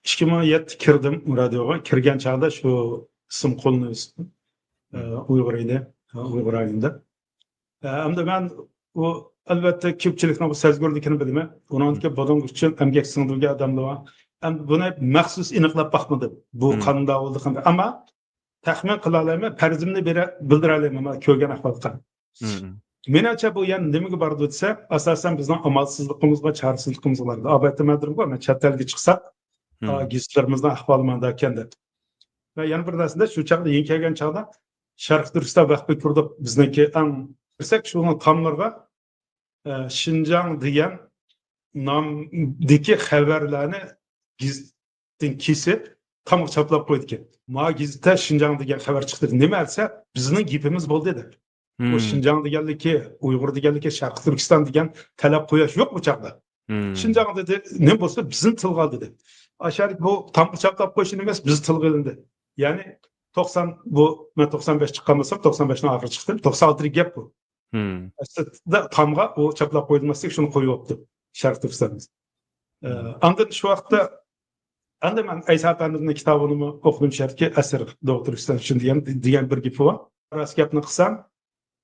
ئىككى مىڭ يەتتە كىردىم رادىيوغا. كىرگەن چاغدا شۇ ئىسىم قوللىنىۋېتىپتۇ. ئە، ئۇيغۇر ئىدى، ئۇيغۇر رايونىدا. ئە، ئەمدى مەن ئۇ، ئەلۋەتتە، كۆپچىلىكنىڭ بۇ سەزگۈرلۈكىنى بىلىمەن. ئۇنىڭدىكى بۇنىڭ ئۈچۈن ئەمگەك سىڭدۈرگەن ئادەملەر بار. ئەمدى بۇنى مەخسۇس ئېنىقلاپ باقمىدىم. بۇ قانداق بولدى، قانداق. ئەمما تەخمىن قىلالايمەن، پەرىزىمنى بېرە-، بىلدۈرەلەيمەن، مانا كۆرگەن ئەھۋالغا قاراپ. مېنىڭچە بۇ يەنە نېمىگە بارىدۇ دېسە، ئاساسەن بىزنىڭ ئامالسىزلىقىمىزغا، چارىسىزلىقىمىزغا بارىدۇ. ئاۋۋال ئېيتىپ بەردىمغۇ، مەن چەت ئەلگە چىقساق، ئا، گېزىتلىرىمىزنىڭ ئەھۋالى مانداكەن دەپ. ۋە يەنە بىر نەرسىدە، شۇ چاغدا يېڭى كەلگەن چاغدا شەرقىي تۈركىستان ۋەقپى قۇردۇق، بىزنىڭكى ئەڭ، دېسەك، شۇنىڭ تاملىرىغا، ئە، شىنجاڭ دېگەن نامدىكى خەۋەرلەرنى گېزىتتىن كېسىپ، تامغا چاپلاپ قويىدىكەن. ما گېزىتتە شىنجاڭ دېگەن خەۋەر چىقتى. نېمە دېسە، بىزنىڭ گېپىمىز بولدى دەپ. بۇ شىنجاڭ دېگەنلىكى، ئۇيغۇر دېگەنلىكى، شەرقىي تۈركىستان دېگەن تەلەپ قويۇش يوق بۇ چاغدا. شىنجاڭ دېدى، نېمە بولسا بىزنى تىلغا ئال دېدى. ئاشۇ بۇ تامغا چاپلاپ قويۇشى ئەمەس، بىز تىلغا ئېلىندى. يەنى توقسان، بۇ مەن توقسان بەش چىققان بولسام، توقسان بەشنىڭ ئاخىرى چىقتىم. توقسان ئالتىدىكى گەپ بۇ. ئەسلىدە تامغا ئۇ چاپلاپ قويۇلماسلىق، شۇنى قويۇۋاپتۇ شەرقىي تۈركىستاندا. ئە، ئاندىن شۇ ۋاقىتتا، ئەمدى مەن ئەيسا ئەپەندىمنىڭ كىتابىنىمۇ ئوقۇدۇم، شەرقىي ئەسىر دوغۇ تۈركىستان ئۈچۈن دېگەن، دېگەن بىر گېپى بار. راست گەپنى قىلسام،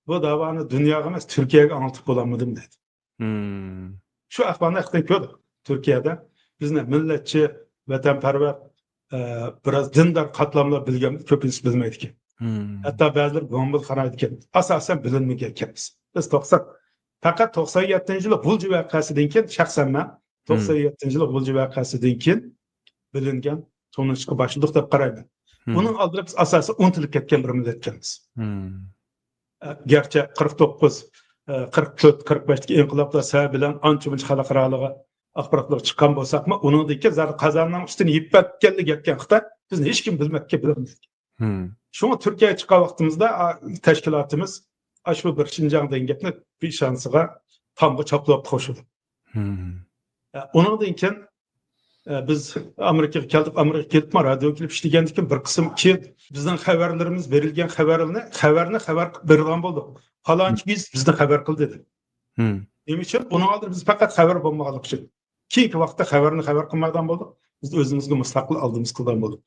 بۇ داۋانى دۇنياغا ئەمەس، تۈركىيەگە ئاڭلىتىپ بولالمىدىم دەيدۇ. شۇ ئەھۋالنى ھەقىقەتەن كۆردۇق. تۈركىيەدە بىزنى مىللەتچى، ۋەتەنپەرۋەر، ئە، بىراز دىندار قاتلاملار بىلگەن، كۆپىنچىسى بىلمەيدىكەن. ھەتتا بەزىلىرى گۇمانغا قارايدىكەن. ئاساسەن بىلىنمىگەنكەنمىز. بىز توقسان، پەقەت توقسان يەتتىنچى يىلى غۇلجا ۋەقەسىدىن كېيىن، شەخسەن مەن توقسان يەتتىنچى يىلى غۇلجا ۋەقەسىدىن كېيىن بىلىنگەن، تونۇشقا باشلىدۇق دەپ قارايمەن. ئۇنىڭ ئالدىدا بىز ئاساسەن ئۇنتۇلۇپ كەتكەن بىر مىللەتكەنمىز. ئە، گەرچە قىرىق توققۇز، ئە، قىرىق تۆت، قىرىق بەشتىكى ئىنقىلابلار سەۋەبى بىلەن ئانچە-مۇنچە خەلقئارالىققا ئاخباراتلارغا چىققان بولساقمۇ، ئۇنىڭدىن كېيىن زادى قازاننىڭ ئۈستىنى يىپ ئەتكەنلا كەتكەن خىتاي بىزنى ھېچكىم بىلمەككە بىلمەيدىكەن. شۇڭا تۈركىيەگە چىققان ۋاقتىمىزدا، ئا، تەشكىلاتىمىز ئاشۇ بىر شىنجاڭ دېگەن گەپنى پېشانىسىغا تامغا چاپلاپ قوشىدۇ. ئە، ئۇنىڭدىن كېيىن، ئە، بىز ئامېرىكىغا كەلدۇق، ئامېرىكىغا كېلىپمۇ رادىيوغا كېلىپ ئىشلىگەندىن كېيىن بىر قىسىم كېيىن بىزنىڭ خەۋەرلىرىمىز، بېرىلگەن خەۋەرنى، خەۋەرنى خەۋەر قىلىپ بېرىدىغان بولدۇق. پالانچى گېزىت بىزنى خەۋەر قىلدى دېدى. نېمە ئۈچۈن؟ ئۇنىڭ ئالدىدا بىز پەقەت خەۋەر بولمىغانلىقى ئۈچۈن. كېيىنكى ۋاقىتتا خەۋەرنى خەۋەر قىلمايدىغان بولدۇق. بىز ئۆزىمىزگە مۇستەقىل ئالدىمىز قىلىدىغان بولدۇق.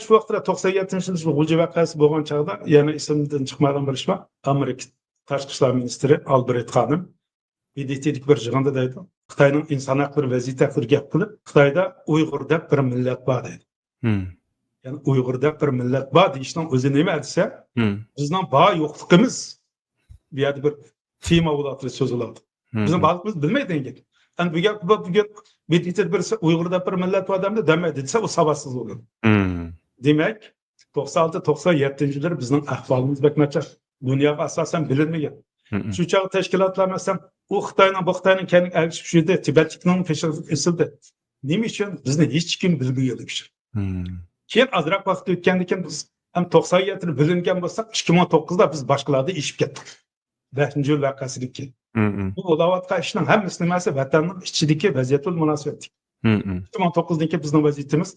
شۇ ۋاقىتتا توقسان يەتتىنچى يىل شۇ غۇلجا ۋەقەسى بولغان چاغدا يەنە ئېسىمدىن چىقمايدىغان بىر ئىش بار. ئامېرىكا تاشقى ئىشلار مىنىستىرى ئالبرېت خانىم بى دى تىدىكى بىر يىغىندا دەيدۇ، خىتاينىڭ ئىنسان ھەقلىرى، ۋەزىيىتى ھەققىدە گەپ قىلىپ، خىتايدا ئۇيغۇر دەپ بىر مىللەت بار دەيدۇ. يەنى ئۇيغۇر دەپ بىر مىللەت بار دېيىشنىڭ ئۆزى نېمە دېسە، بىزنىڭ بار يوقلۇقىمىز بۇ يەردە بىر تېما بولۇۋاتىدۇ، سۆز بولۇۋاتىدۇ. بىزنىڭ بارلىقىمىز بىلمەيدۇ دېگەن گەپ. ئەمدى بۇ گەپ، بۇ، بۈگۈن بىر، بىر، بىرسى ئۇيغۇر دەپ بىر مىللەت بار دەمدۇ، دەمەيدۇ دېسە، ئۇ ساۋاتسىز بولىدۇ. دېمەك، توقسان ئالتە، توقسان يەتتىنچى يىللىرى بىزنىڭ ئەھۋالىمىز بەك ناچار. دۇنياغا ئاساسەن بىلىنمىگەن. شۇ چاغ تەشكىلاتلار، مەسىلەن، ئۇ خىتاينىڭ، بۇ خىتاينىڭ كەينىگە ئەگىشىپ يۈردى، تىبەتلىكنىڭ پېشىغا ئېسىلدى. نېمە ئۈچۈن؟ بىزنى ھېچكىم بىلمىگەنلىكى ئۈچۈن. كېيىن ئازراق ۋاقىت ئۆتكەندىن كېيىن بىز ھەم توقسان يەتتىدە بىلىنگەن بولساق، ئىككى مىڭ توققۇزدا بىز باشقىلاردىن ئېشىپ كەتتۇق. بەشىنچى يىل ۋەقەسىدىن كېيىن. بۇ بولۇۋاتقان ئىشنىڭ ھەممىسى نېمە دېسە، ۋەتەننىڭ ئىچىدىكى ۋەزىيەت بىلەن مۇناسىۋەتلىك. ئىككى مىڭ توققۇزدىن كېيىن بىزنىڭ ۋەزىيىتىمىز،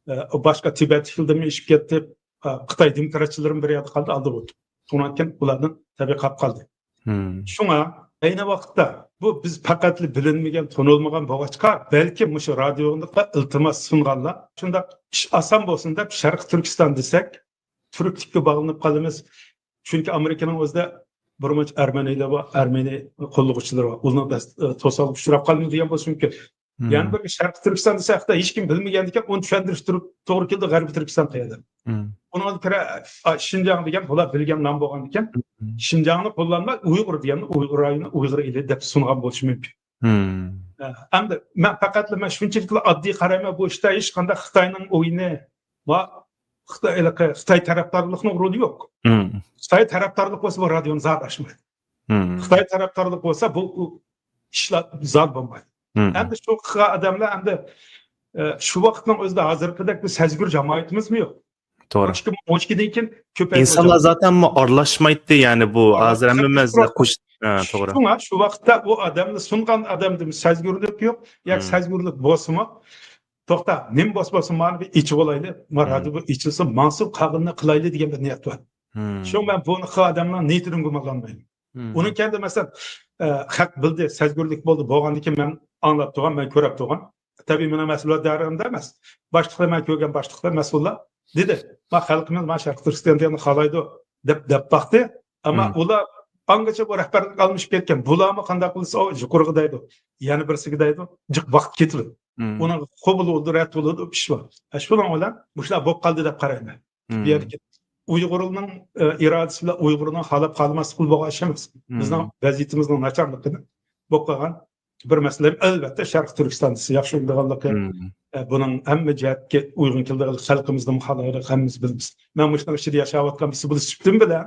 ئە، باشقا تىبەتلىكلەردىنمۇ ئېشىپ كەتتى. ئە، خىتاي دېموكراتچىلىرىمۇ بىر يەردە قالدى، ئالدىغا ئۆتتى. شۇنىڭدىن كېيىن ئۇلاردىن تەبىئىي قاپقالدى. شۇڭا ئەينى ۋاقىتتا بۇ بىز پەقەتلا بىلىنمىگەن، تونۇلمىغان بولغاچقا، بەلكىم مۇشۇ رادىيوغا ئىلتىماس سۇنغانلار، شۇنداق ئىش ئاسان بولسۇن دەپ شەرقىي تۈركىستان دېسەك، تۈركلۈككە باغلىنىپ قالىمىز. چۈنكى ئامېرىكىنىڭ ئۆزىدە بىرمۇنچە ئەرمەنىيلەر بار، ئەرمېنىي قوللىغۇچىلىرى بار. ئۇلارنىڭ بەس-، توسالغۇغا ئۇچراپ قالىمىز دېگەن بولۇشى مۇمكىن. يەنە بىر شەرقىي تۈركىستان دېسە، ھەتتا ھېچكىم بىلمىگەندىكىن، ئۇنى چۈشەندۈرۈش تۇرۇپ، توغرا كېلىدۇ، غەربىي تۈركىستان قەيەردە. ئۇنىڭغا كۆرە، ئا، شىنجاڭ دېگەن بۇلار بىلگەن نام بولغاندىكىن، شىنجاڭنى قوللانماي، ئۇيغۇر دېگەننى، ئۇيغۇر رايونى، ئۇيغۇر ئېلى دەپ سۇنغان بولۇشى مۇمكىن. ئە، ئەمدى مەن پەقەتلا، مەن شۇنچىلىكلا ئاددىي قارايمەن بۇ ئىشتا، ھېچقانداق خىتاينىڭ ئويۇنى ۋە خىتاي، ھېلىقى خىتاي تەرەپدارلىقنىڭ رولى يوق. خىتاي تەرەپدارلىق بولسا، بۇ رادىيونى زادى ئاچمايدۇ. خىتاي تەرەپدارلىق بولسا، بۇ، ئۇ ئىشلار زادى بولمايدۇ. ئەمدى شۇ قىلغان ئادەملەر ئەمدى، ئە، شۇ ۋاقىتنىڭ ئۆزىدە ھازىرقىدەك بىر سەزگۈر جامائىتىمىزمۇ يوق. توغرا. ئون ئىككى، ئون ئىككىدىن كېيىن كۆپەيدى. ئىنسانلار زاتەنمۇ ئارىلاشمايتتى، يەنى بۇ ھازىر ھەممىمىز قوش-، ھە، توغرا. شۇڭا شۇ ۋاقىتتا ئۇ ئادەمنى سۇنغان ئادەمدىمۇ سەزگۈرلۈك يوق، ياكى سەزگۈرلۈك بولسىمۇ، توختا، نېمە بولسا بولسۇن، مانا بىر ئېچىۋالايلى، ما رادىيو بىر ئېچىلسۇن، ماڭسۇن، قالغىنىنى قىلايلى دېگەن بىر نىيەت بار. شۇڭا مەن بۇنى قىلغان ئادەمنىڭ نىيىتىدىن گۇمانلانمايمەن. ئۇنىڭ كەينىدە، مەسىلەن، ئە، خەق بىلدى، سەزگۈرلۈك بولدى، بولغاندىن كېيىن مەن ئاڭلاپ تۇرغان، مەن كۆرۈپ تۇرغان. تەبىئىي، مېنىڭ مەسئۇلىيەت دائىرەمدە ئەمەس. باشلىقلار، مەن كۆرگەن باشلىقلار، مەسئۇللار دېدى، ما خەلقىمىز ما شەرقىي تۈركىستان دېگەننى خالايدۇ دەپ، دەپ باقتى. ئەمما ئۇلار ئاڭغىچە بۇ رەھبەرلىك ئالمىشىپ كەتكەن. بۇلارمۇ قانداق قىلسا، ئۇ يۇقىرىغا دەيدۇ، يەنە بىرسىگە دەيدۇ، جىق ۋاقىت كېتىدۇ. ئۇنىڭ قوبۇل بولىدۇ، رەت بولىدۇ، ئىش بار. ئە، شۇنىڭ بىلەن مۇشۇلار بولۇپ قالدى دەپ قارايمەن. بۇ يەردىكى ئۇيغۇرنىڭ ئىرادىسى بىلەن ئۇيغۇرنىڭ خالاپ خالىماسلىقى بىلەن بولغان ئىش ئەمەس. بىزنىڭ ۋەزىيىتىمىزنىڭ ناچارلىقىدىن بولۇپ قالغان بىر مەسىلە. ئەلۋەتتە، شەرقىي تۈركىستاندا ياخشى بولىدىغانلىقى، بۇنىڭ ھەممە جەھەتكە ئۇيغۇن كېلىدىغانلىقى خەلقىمىزنىڭ خالايدىغان، ھەممىمىز بىلىمىز. مەن مۇشۇنىڭ ئىچىدە ياشاۋاتقان بىرسى بولۇش سۈپىتىم بىلەن،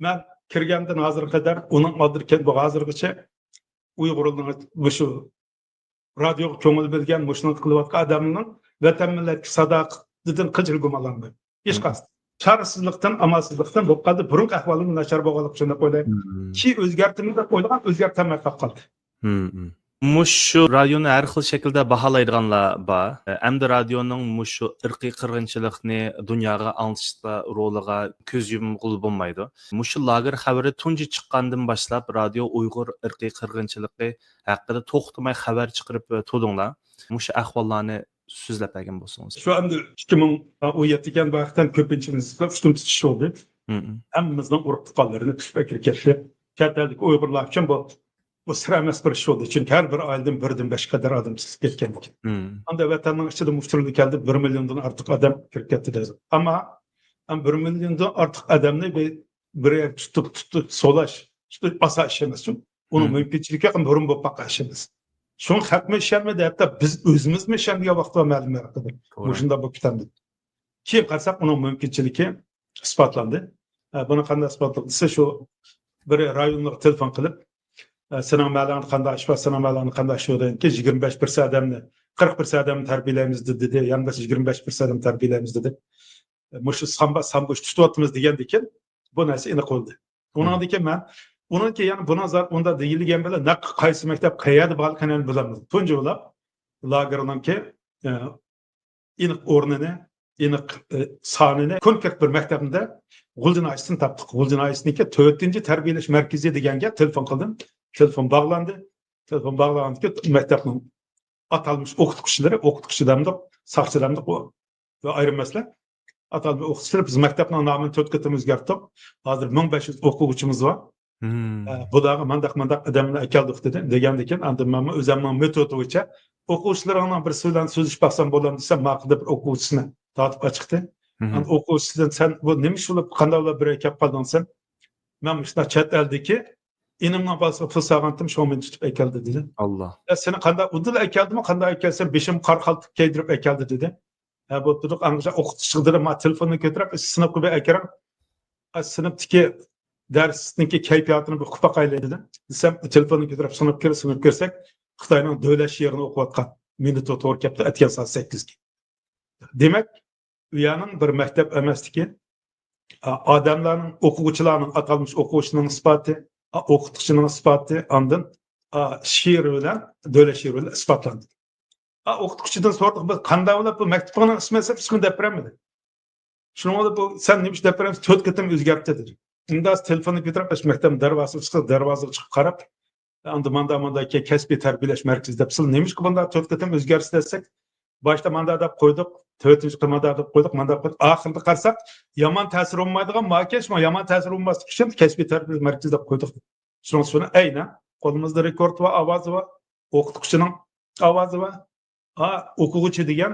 مەن كىرگەندىن ھازىرغا قەدەر ئۇنىڭ ئالدىدا كەلگەن بۇ ھازىرغىچە ئۇيغۇرنىڭ مۇشۇ رادىيوغا كۆڭۈل بۆلگەن، مۇشۇنى قىلىۋاتقان ئادەمنىڭ ۋەتەن مىللەتكە ساداقىتىدىن قىلچىلا گۇمانلانمايمەن. ھېچ قايسى. چارىسىزلىقتىن، ئامالسىزلىقتىن بولۇپ قالدى. بۇرۇنقى ئەھۋالىمىز ناچار بولغانلىقى ئۈچۈن دەپ ئويلايمەن. كېيىن ئۆزگەرتىمىز دەپ ئويلىغان، ئۆزگەرتەلمەي قالىپ قالدى. مۇشۇ رايوننى ھەر خىل شەكىلدە باھالايدىغانلار بار. ئەمدى رادىيونىڭ مۇشۇ ئىرقىي قىرغىنچىلىقنى دۇنياغا ئاڭلىتىشتا رولىغا كۆز يۇمغىلى بولمايدۇ. مۇشۇ لاگېر خەۋىرى تۇنجى چىققاندىن باشلاپ رادىيو ئۇيغۇر ئىرقىي قىرغىنچىلىقى ھەققىدە توختىماي خەۋەر چىقىرىپ تۇردۇڭلار. مۇشۇ ئەھۋاللارنى سۆزلەپ بەرگەن بولسىڭىز. شۇ ئەمدى ئىككى مىڭ ئون يەتتە ئىكەن، بۇ ھەقتە كۆپىنچىمىز ئۇشتۇمتۇتۇش بولدى. ھەممىمىزنىڭ ئۇرۇق تۇغقانلىرىنى تۇتۇپ ئەكىرىپ كەتتى. چەت ئەلدىكى ئۇيغۇرلار ئۈچۈن بۇ، بۇ سىر ئەمەس بىر ئىش بولدى. چۈنكى ھەر بىر ئائىلىدىن بىردىن بەشكە قەدەر ئادەم چىقىپ كەتكەن ئىكەن. ئاندا ۋەتەننىڭ ئىچىدە مۇشۇ تۈرلۈك كەلدى، بىر مىليوندىن ئارتۇق ئادەم كىرىپ كەتتى دەيدۇ. ئەمما، ئەمما بىر مىليوندىن ئارتۇق ئادەمنى بىر، بىر يەرگە تۇتۇپ، تۇتۇپ سولاش، تۇتۇش ئاسان ئىش ئەمەس. ئۇنىڭ مۇمكىنچىلىكى يېقىن بۇرۇن بولۇپ باققان ئىش ئەمەس. شۇڭا خەقمۇ ئىشەنمىدى، ھەتتا بىز ئۆزىمىزمۇ ئىشەنمىگەن ۋاقىت بار مەلۇم ۋاقىتتا. مۇشۇنداق بولۇپ كېتەمدۇ؟ كېيىن قارىساق، ئۇنىڭ مۇمكىنچىلىكى ئىسپاتلاندى. ئە، بۇنى قانداق ئىسپاتلىدى دېسە، شۇ بىر رايونلۇق تېلېفون قىلىپ، ئە، سېنىڭ مەھەللەڭدە قانداق ئىش بار، سېنىڭ مەھەللەڭدە قانداق ئىش بار دېگەندىكىن، يىگىرمە بەش پىرسەنت ئادەمنى، قىرىق پىرسەنت ئادەمنى تەربىيەلەيمىز دېدى، يەنە بىر يىگىرمە بەش پىرسەنت ئادەمنى تەربىيەلەيمىز دېدى. مۇشۇ سامبا، سامبوش تۇتۇۋاتىمىز دېگەندىكىن، بۇ نەرسە ئېنىق بولدى. ئۇنىڭدىن كېيىن مەن، ئۇنىڭ كېيىن يەنە بۇنىڭ زادى ئۇنداق دېيىلگەن بىلەن، نەق قايسى مەكتەپ، قەيەردە بارلىقىنى يەنە بىلەلمىدىم. تۇنجى بولۇپ، لاگېرنىڭكى، ئە، ئېنىق ئورنىنى، ئېنىق، ئە، سانىنى، كونكرېت بىر مەكتەپنى غۇلجا ناھىيەسىدىن تاپتۇق. غۇلجا ناھىيەسىنىڭكى تۆتىنچى تەربىيەلەش مەركىزى دېگەنگە تېلېفون قىلدىم. تېلېفون باغلاندى. تېلېفون باغلانغاندىن كېيىن مەكتەپنىڭ ئاتالمىش ئوقۇتقۇچىلىرى، ئوقۇتقۇچى دەمدۇق، ساقچى دەمدۇق، ئۇ ئايرىم مەسىلە. ئاتالمىش ئوقۇتقۇچىلىرى، بىز مەكتەپنىڭ نامىنى تۆت قېتىم ئۆزگەرتتۇق. ھازىر مىڭ بەش يۈز ئوقۇغۇچىمىز بار. ئە، بۇلارغا مانداق، مانداق ئادەمنى ئەكەلدۇق دېدى. دېگەندىن كېيىن ئاندىن مەنمۇ ئۆزۈمنىڭ مېتودى بويىچە ئوقۇغۇچىلىرىڭنىڭ بىرسى بىلەن سۆزلىشىپ باقسام بولامدۇ دېسەم، ماقۇل دەپ بىر ئوقۇغۇچىسىنى تارتىپ ئاچىقتى. ئاندىن ئوقۇغۇچىسىدىن، سەن بۇ نېمە ئىش بولۇپ، قانداق بىلەن بىرگە كەپ قالدىڭ دېسەم، مەن مۇشۇنداق چەت ئەلدىكى ئىنىمنىڭ بالىسىغا پۇل سالغانتىم، شۇڭا مېنى تۇتۇپ ئەكەلدى دېدى. ئاللا. يا سېنى قانداق ئۇدۇل ئەكەلدىمۇ، قانداق ئەكەلسە، بېشىمغا قارا خالتا كىيدۈرۈپ ئەكەلدى دېدى. ھە، بولۇپتۇ دېدۇق. ئاڭغىچە ئوقۇتقۇچىغا دېدىم، ما تېلېفوننى كۆتۈرۈپ، سىنىپقا بىر ئەكىرىڭ. سىنىپتىكى دەرسنىڭكى كەيپىياتىنى بىر ئۇقۇپ باقايلى دېدىم. دېسەم، تېلېفوننى كۆتۈرۈپ سىنىپقا كىرىپ، سىنىپقا كىرسەك، خىتاينىڭ دۆلەت شېئىرىنى ئوقۇۋاتقان. مىنۇتو توغرا كەپتۇ، ئەتىگەن سائەت سەككىزگە. دېمەك، ئۇ يەرنىڭ بىر مەكتەپ ئەمەستىكى، ئا، ئادەملەرنىڭ، ئوقۇغۇچىلارنىڭ، ئاتالمىش ئوقۇغۇچىنىڭ ئىسپاتى، ئا، ئوقۇتقۇچىنىڭ ئىسپاتى، ئاندىن، ئا، شېئىر بىلەن، دۆلەت شېئىرى بىلەن ئىسپاتلاندى. ئا، ئوقۇتقۇچىدىن سورىدۇق، بىز قانداق بولۇپ بۇ مەكتىپىڭنىڭ ئىسمى دەپ، ئىسمىنى دەپ بەرمىدى. شۇنىڭ بىلەن بۇ، سەن نېمە ئىش دەپ بەرمەيسەن؟ تۆت قېتىم ئۆزگەرتتى دېدى. ئىنداس تېلېفوننى كۆتۈرۈپ، مەكتەپنىڭ دەرۋازىسىغا چىقسا، دەرۋازىغا چىقىپ قاراپ، ئاندىن ماندا، ماندا كەسپىي تەربىيەلەش مەركىزى دەپ، سىلەر نېمىشقا بۇنداق تۆت قېتىم ئۆزگەرتتى دېسەك، باشتا ماندا دەپ قويدۇق، تۆتىنچى قېتىم ماندا دەپ قويدۇق، ماندا قويدۇق. ئاخىرىدا قارىساق، يامان تەسىر بولمايدىغان ماكىياژ، شۇڭا يامان تەسىر بولماسلىق ئۈچۈن كەسپىي تەربىيەلەش مەركىزى دەپ قويدۇق. شۇنىڭ ئۈچۈن ئەينە قولىمىزدا رېكورد بار، ئاۋازى بار، ئوقۇتقۇچىنىڭ ئاۋازى بار. ئا، ئوقۇغۇچى دېگەن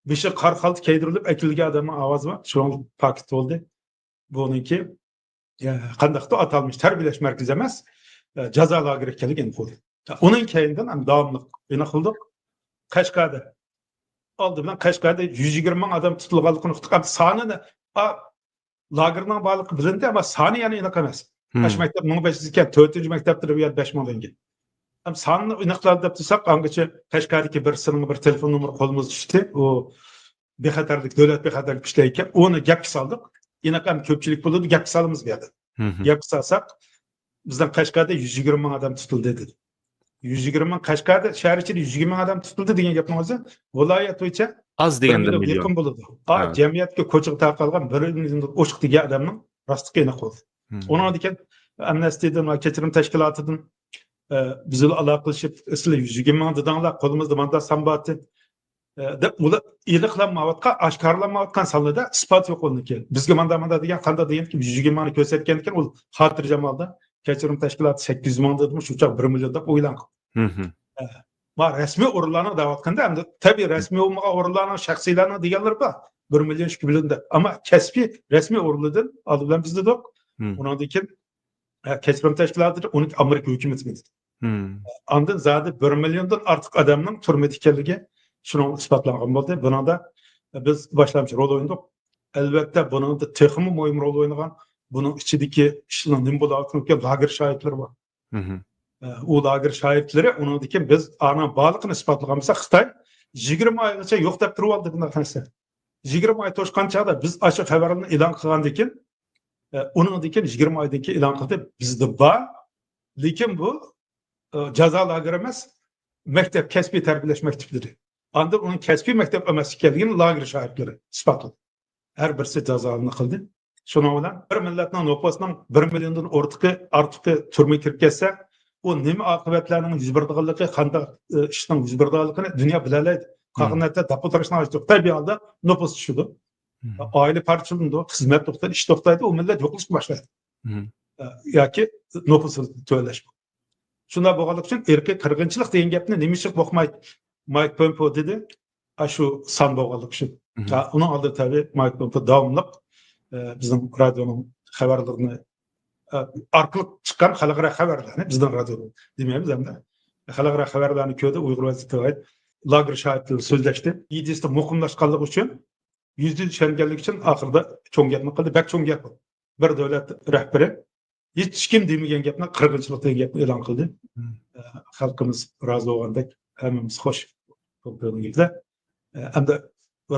بېشى قارا خالتا كىيدۈرۈلۈپ ئەكېلىنگەن ئادەمنىڭ ئاۋازى بار. شۇنىڭ پاكىت بولدى. بۇنىڭكى، يا، قانداقتۇر ئاتالمىش تەربىيەلەش مەركىزى ئەمەس، ئە، جازا لاگېرى ئىكەنلىكى ئېنىق بولدى. ئۇنىڭ كەينىدىن ھەم داۋاملىق ئېنىق قىلدۇق. قەشقەردە، ئالدى بىلەن قەشقەردە يۈز يىگىرمە مىڭ ئادەم تۇتۇلغانلىقىنى ئۇقتۇق. ئەمدى سانىنى، ئا، لاگېرنىڭ بارلىقى بىلىندى، ئەمما سانى يەنە ئېنىق ئەمەس. ئاشۇ مەكتەپ مىڭ بەش يۈز ئىكەن، تۆتىنچى مەكتەپتە بۇ يەر بەش مىڭدىن كېيىن. ھەم سانىنى ئېنىقلاپ دەپ تۇرساق، ئاڭغىچە قەشقەردىكى بىرسىنىڭ بىر تېلېفون نومۇرى قولىمىزغا چۈشتى. ئۇ بىخەتەرلىك، دۆلەت بىخەتەرلىكى ئىشلەيدىكەن. ئۇنى گەپكە سالدۇق. ئېنىق ھەم كۆپچىلىك بولىدۇ، گەپكە سالىمىز بۇ يەردە. گەپكە سالساق، بىزنىڭ قەشقەردە يۈز يىگىرمە مىڭ ئادەم تۇتۇلدى دېدى. يۈز يىگىرمە مىڭ، قەشقەردە شەھەر ئىچىدە يۈز يىگىرمە مىڭ ئادەم تۇتۇلدى دېگەن گەپنىڭ ئۆزى ۋىلايەت بويىچە ئاز دېگەندە مىليون يېقىن بولىدۇ. ئا، جەمئىيەتكە كوچىغا تارقالغان بىر مىليوندىن ئوشۇق دېگەن ئادەمنىڭ راستلىقى ئېنىق بولدى. ئۇنىڭدىن كېيىن ئەمنەستىدىن ۋە كەچۈرۈم تەشكىلاتىدىن، ئە، بىز بىلەن ئالاقىلىشىپ، سىلەر يۈز يىگىرمە مىڭ دېدىڭلار، قولىمىزدا ماندا سان بارتى. ئە، دەپ ئۇلار ئېنىقلانمايۋاتقان، ئاشكارىلانمايۋاتقان سانلىرىدا ئىسپات يوق ئۇنىڭكى. بىزگە ماندا، ماندا دېگەن، قانداق دېگەندىكىن، يۈز يىگىرمە مىڭنى كۆرسەتكەندىكىن، ئۇ خاتىرجەم ھالدا، كەچۈرۈم تەشكىلاتى سەككىز يۈز مىڭ دېدىمۇ، شۇ چاغ بىر مىليون دەپ ئېلان قىلدى. ئە، ما رەسمىي ئورۇنلارنىڭ دەۋاتقىنىدا، ئەمدى تەبىئىي رەسمىي بولمىغان ئورۇنلارنىڭ، شەخسىيلەرنىڭ دېگەنلىرى بار. بىر مىليون، ئىككى مىليون دەپ. ئەمما كەسپىي رەسمىي ئورۇنلىرىدىن ئالدى بىلەن بىزدە يوق. مم. ئۇنىڭدىن كېيىن، ئە، كەچۈرۈم تەشكىلاتى، ئۇنىڭ ئامېرىكا ھۆكۈمىتى بىلدى. مم. ئاندىن زادى بىر مىليوندىن ئارتۇق ئادەمنىڭ تۈرمىدە ئىكەنلىكى شۇنىڭ ئىسپاتلانغان بولدى. بۇنىڭدا بىز باشلامچى رول ئوينىدۇق. ئەلۋەتتە، بۇنىڭدا تېخىمۇ مۇھىم رول ئوينىغان، بۇنىڭ ئىچىدىكى ئىشنىڭ نېمە بولۇۋاتقانلىقى لاگېر شاھىتلىرى بار. مم. ئە، ئۇ لاگېر شاھىتلىرى ئۇنىڭدىن كېيىن بىز ئانا بارلىقىنى ئىسپاتلىغان بولسا، خىتاي يىگىرمە ئايغىچە يوق دەپ تۇرۇۋالدى بۇنداق نەرسە. يىگىرمە ئاي توشقان چاغدا بىز ئاشۇ خەۋەرلەرنى ئېلان قىلغاندىن كېيىن، ئە، ئۇنىڭدىن كېيىن يىگىرمە ئايدىن كېيىن ئېلان قىلدى، بىزدە بار. لېكىن بۇ، ئە، جازا لاگېرى ئەمەس، مەكتەپ، كەسپىي تەربىيەلەش مەكتەپلىرى. ئاندىن ئۇنىڭ كەسپىي مەكتەپ ئەمەسلىكى كەلگىنى لاگېر شاھىتلىرى ئىسپاتلىدى. ھەر بىرسى جازالىنى قىلدى. شۇنىڭ بىلەن بىر مىللەتنىڭ نوپۇسىنىڭ بىر مىليوندىن ئورتىقى، ئارتۇقى تۈرمىگە كىرىپ كەتسە، ئۇ نېمە ئاقىۋەتلەرنىڭ يۈز بېرىدىغانلىقى، قانداق، ئە، ئىشنىڭ يۈز بېرىدىغانلىقىنى دۇنيا بىلەلەيدى. قالغان نەرسە دەپ ئولتۇرۇشنىڭ ھاجىتى يوق. تەبىئىي ھالدا نوپۇس چۈشىدۇ. مم. ئائىلە پارچىلىنىدۇ، خىزمەت توختايدۇ، ئىش توختايدۇ، ئۇ مىللەت يوقىلىشقا باشلايدۇ. مم. ئە، ياكى نوپۇس تۆۋەنلەشكە. شۇنداق بولغانلىقى ئۈچۈن ئىرقىي قىرغىنچىلىق دېگەن گەپنى نېمە ئۈچۈن قوقماي مايك پومپېئو دېدى؟ ئاشۇ سان بولغانلىقى ئۈچۈن. مم. ئا، ئۇنىڭ ئالدىدا تەبىئىي مايك پومپېئو داۋاملىق، ئە، بىزنىڭ رادىيونىڭ خەۋەرلىرىنى، ئە، ئارقىلىق چىققان خەلقئارا خەۋەرلەرنى، بىزنىڭ رادىيو دېمەيمىز ئەمدى. خەلقئارا خەۋەرلەرنى كۆردى، ئۇيغۇر ۋەزىيىتى لاگېر شاھىتلىرى سۆزلەشتى. ئىدىيىسىدە مۇقىملاشقانلىقى ئۈچۈن يۈزدە يۈز ئىشەنگەنلىكى ئۈچۈن ئاخىرىدا چوڭ گەپنى قىلدى. بەك چوڭ گەپ بۇ. بىر دۆلەت رەھبىرى ھېچكىم دېمىگەن گەپنى، قىرغىنچىلىق دېگەن گەپنى ئېلان قىلدى. مم. ئە، خەلقىمىز رازى بولغاندەك ھەممىمىز خوش بولدۇق. ئە، ئەمدى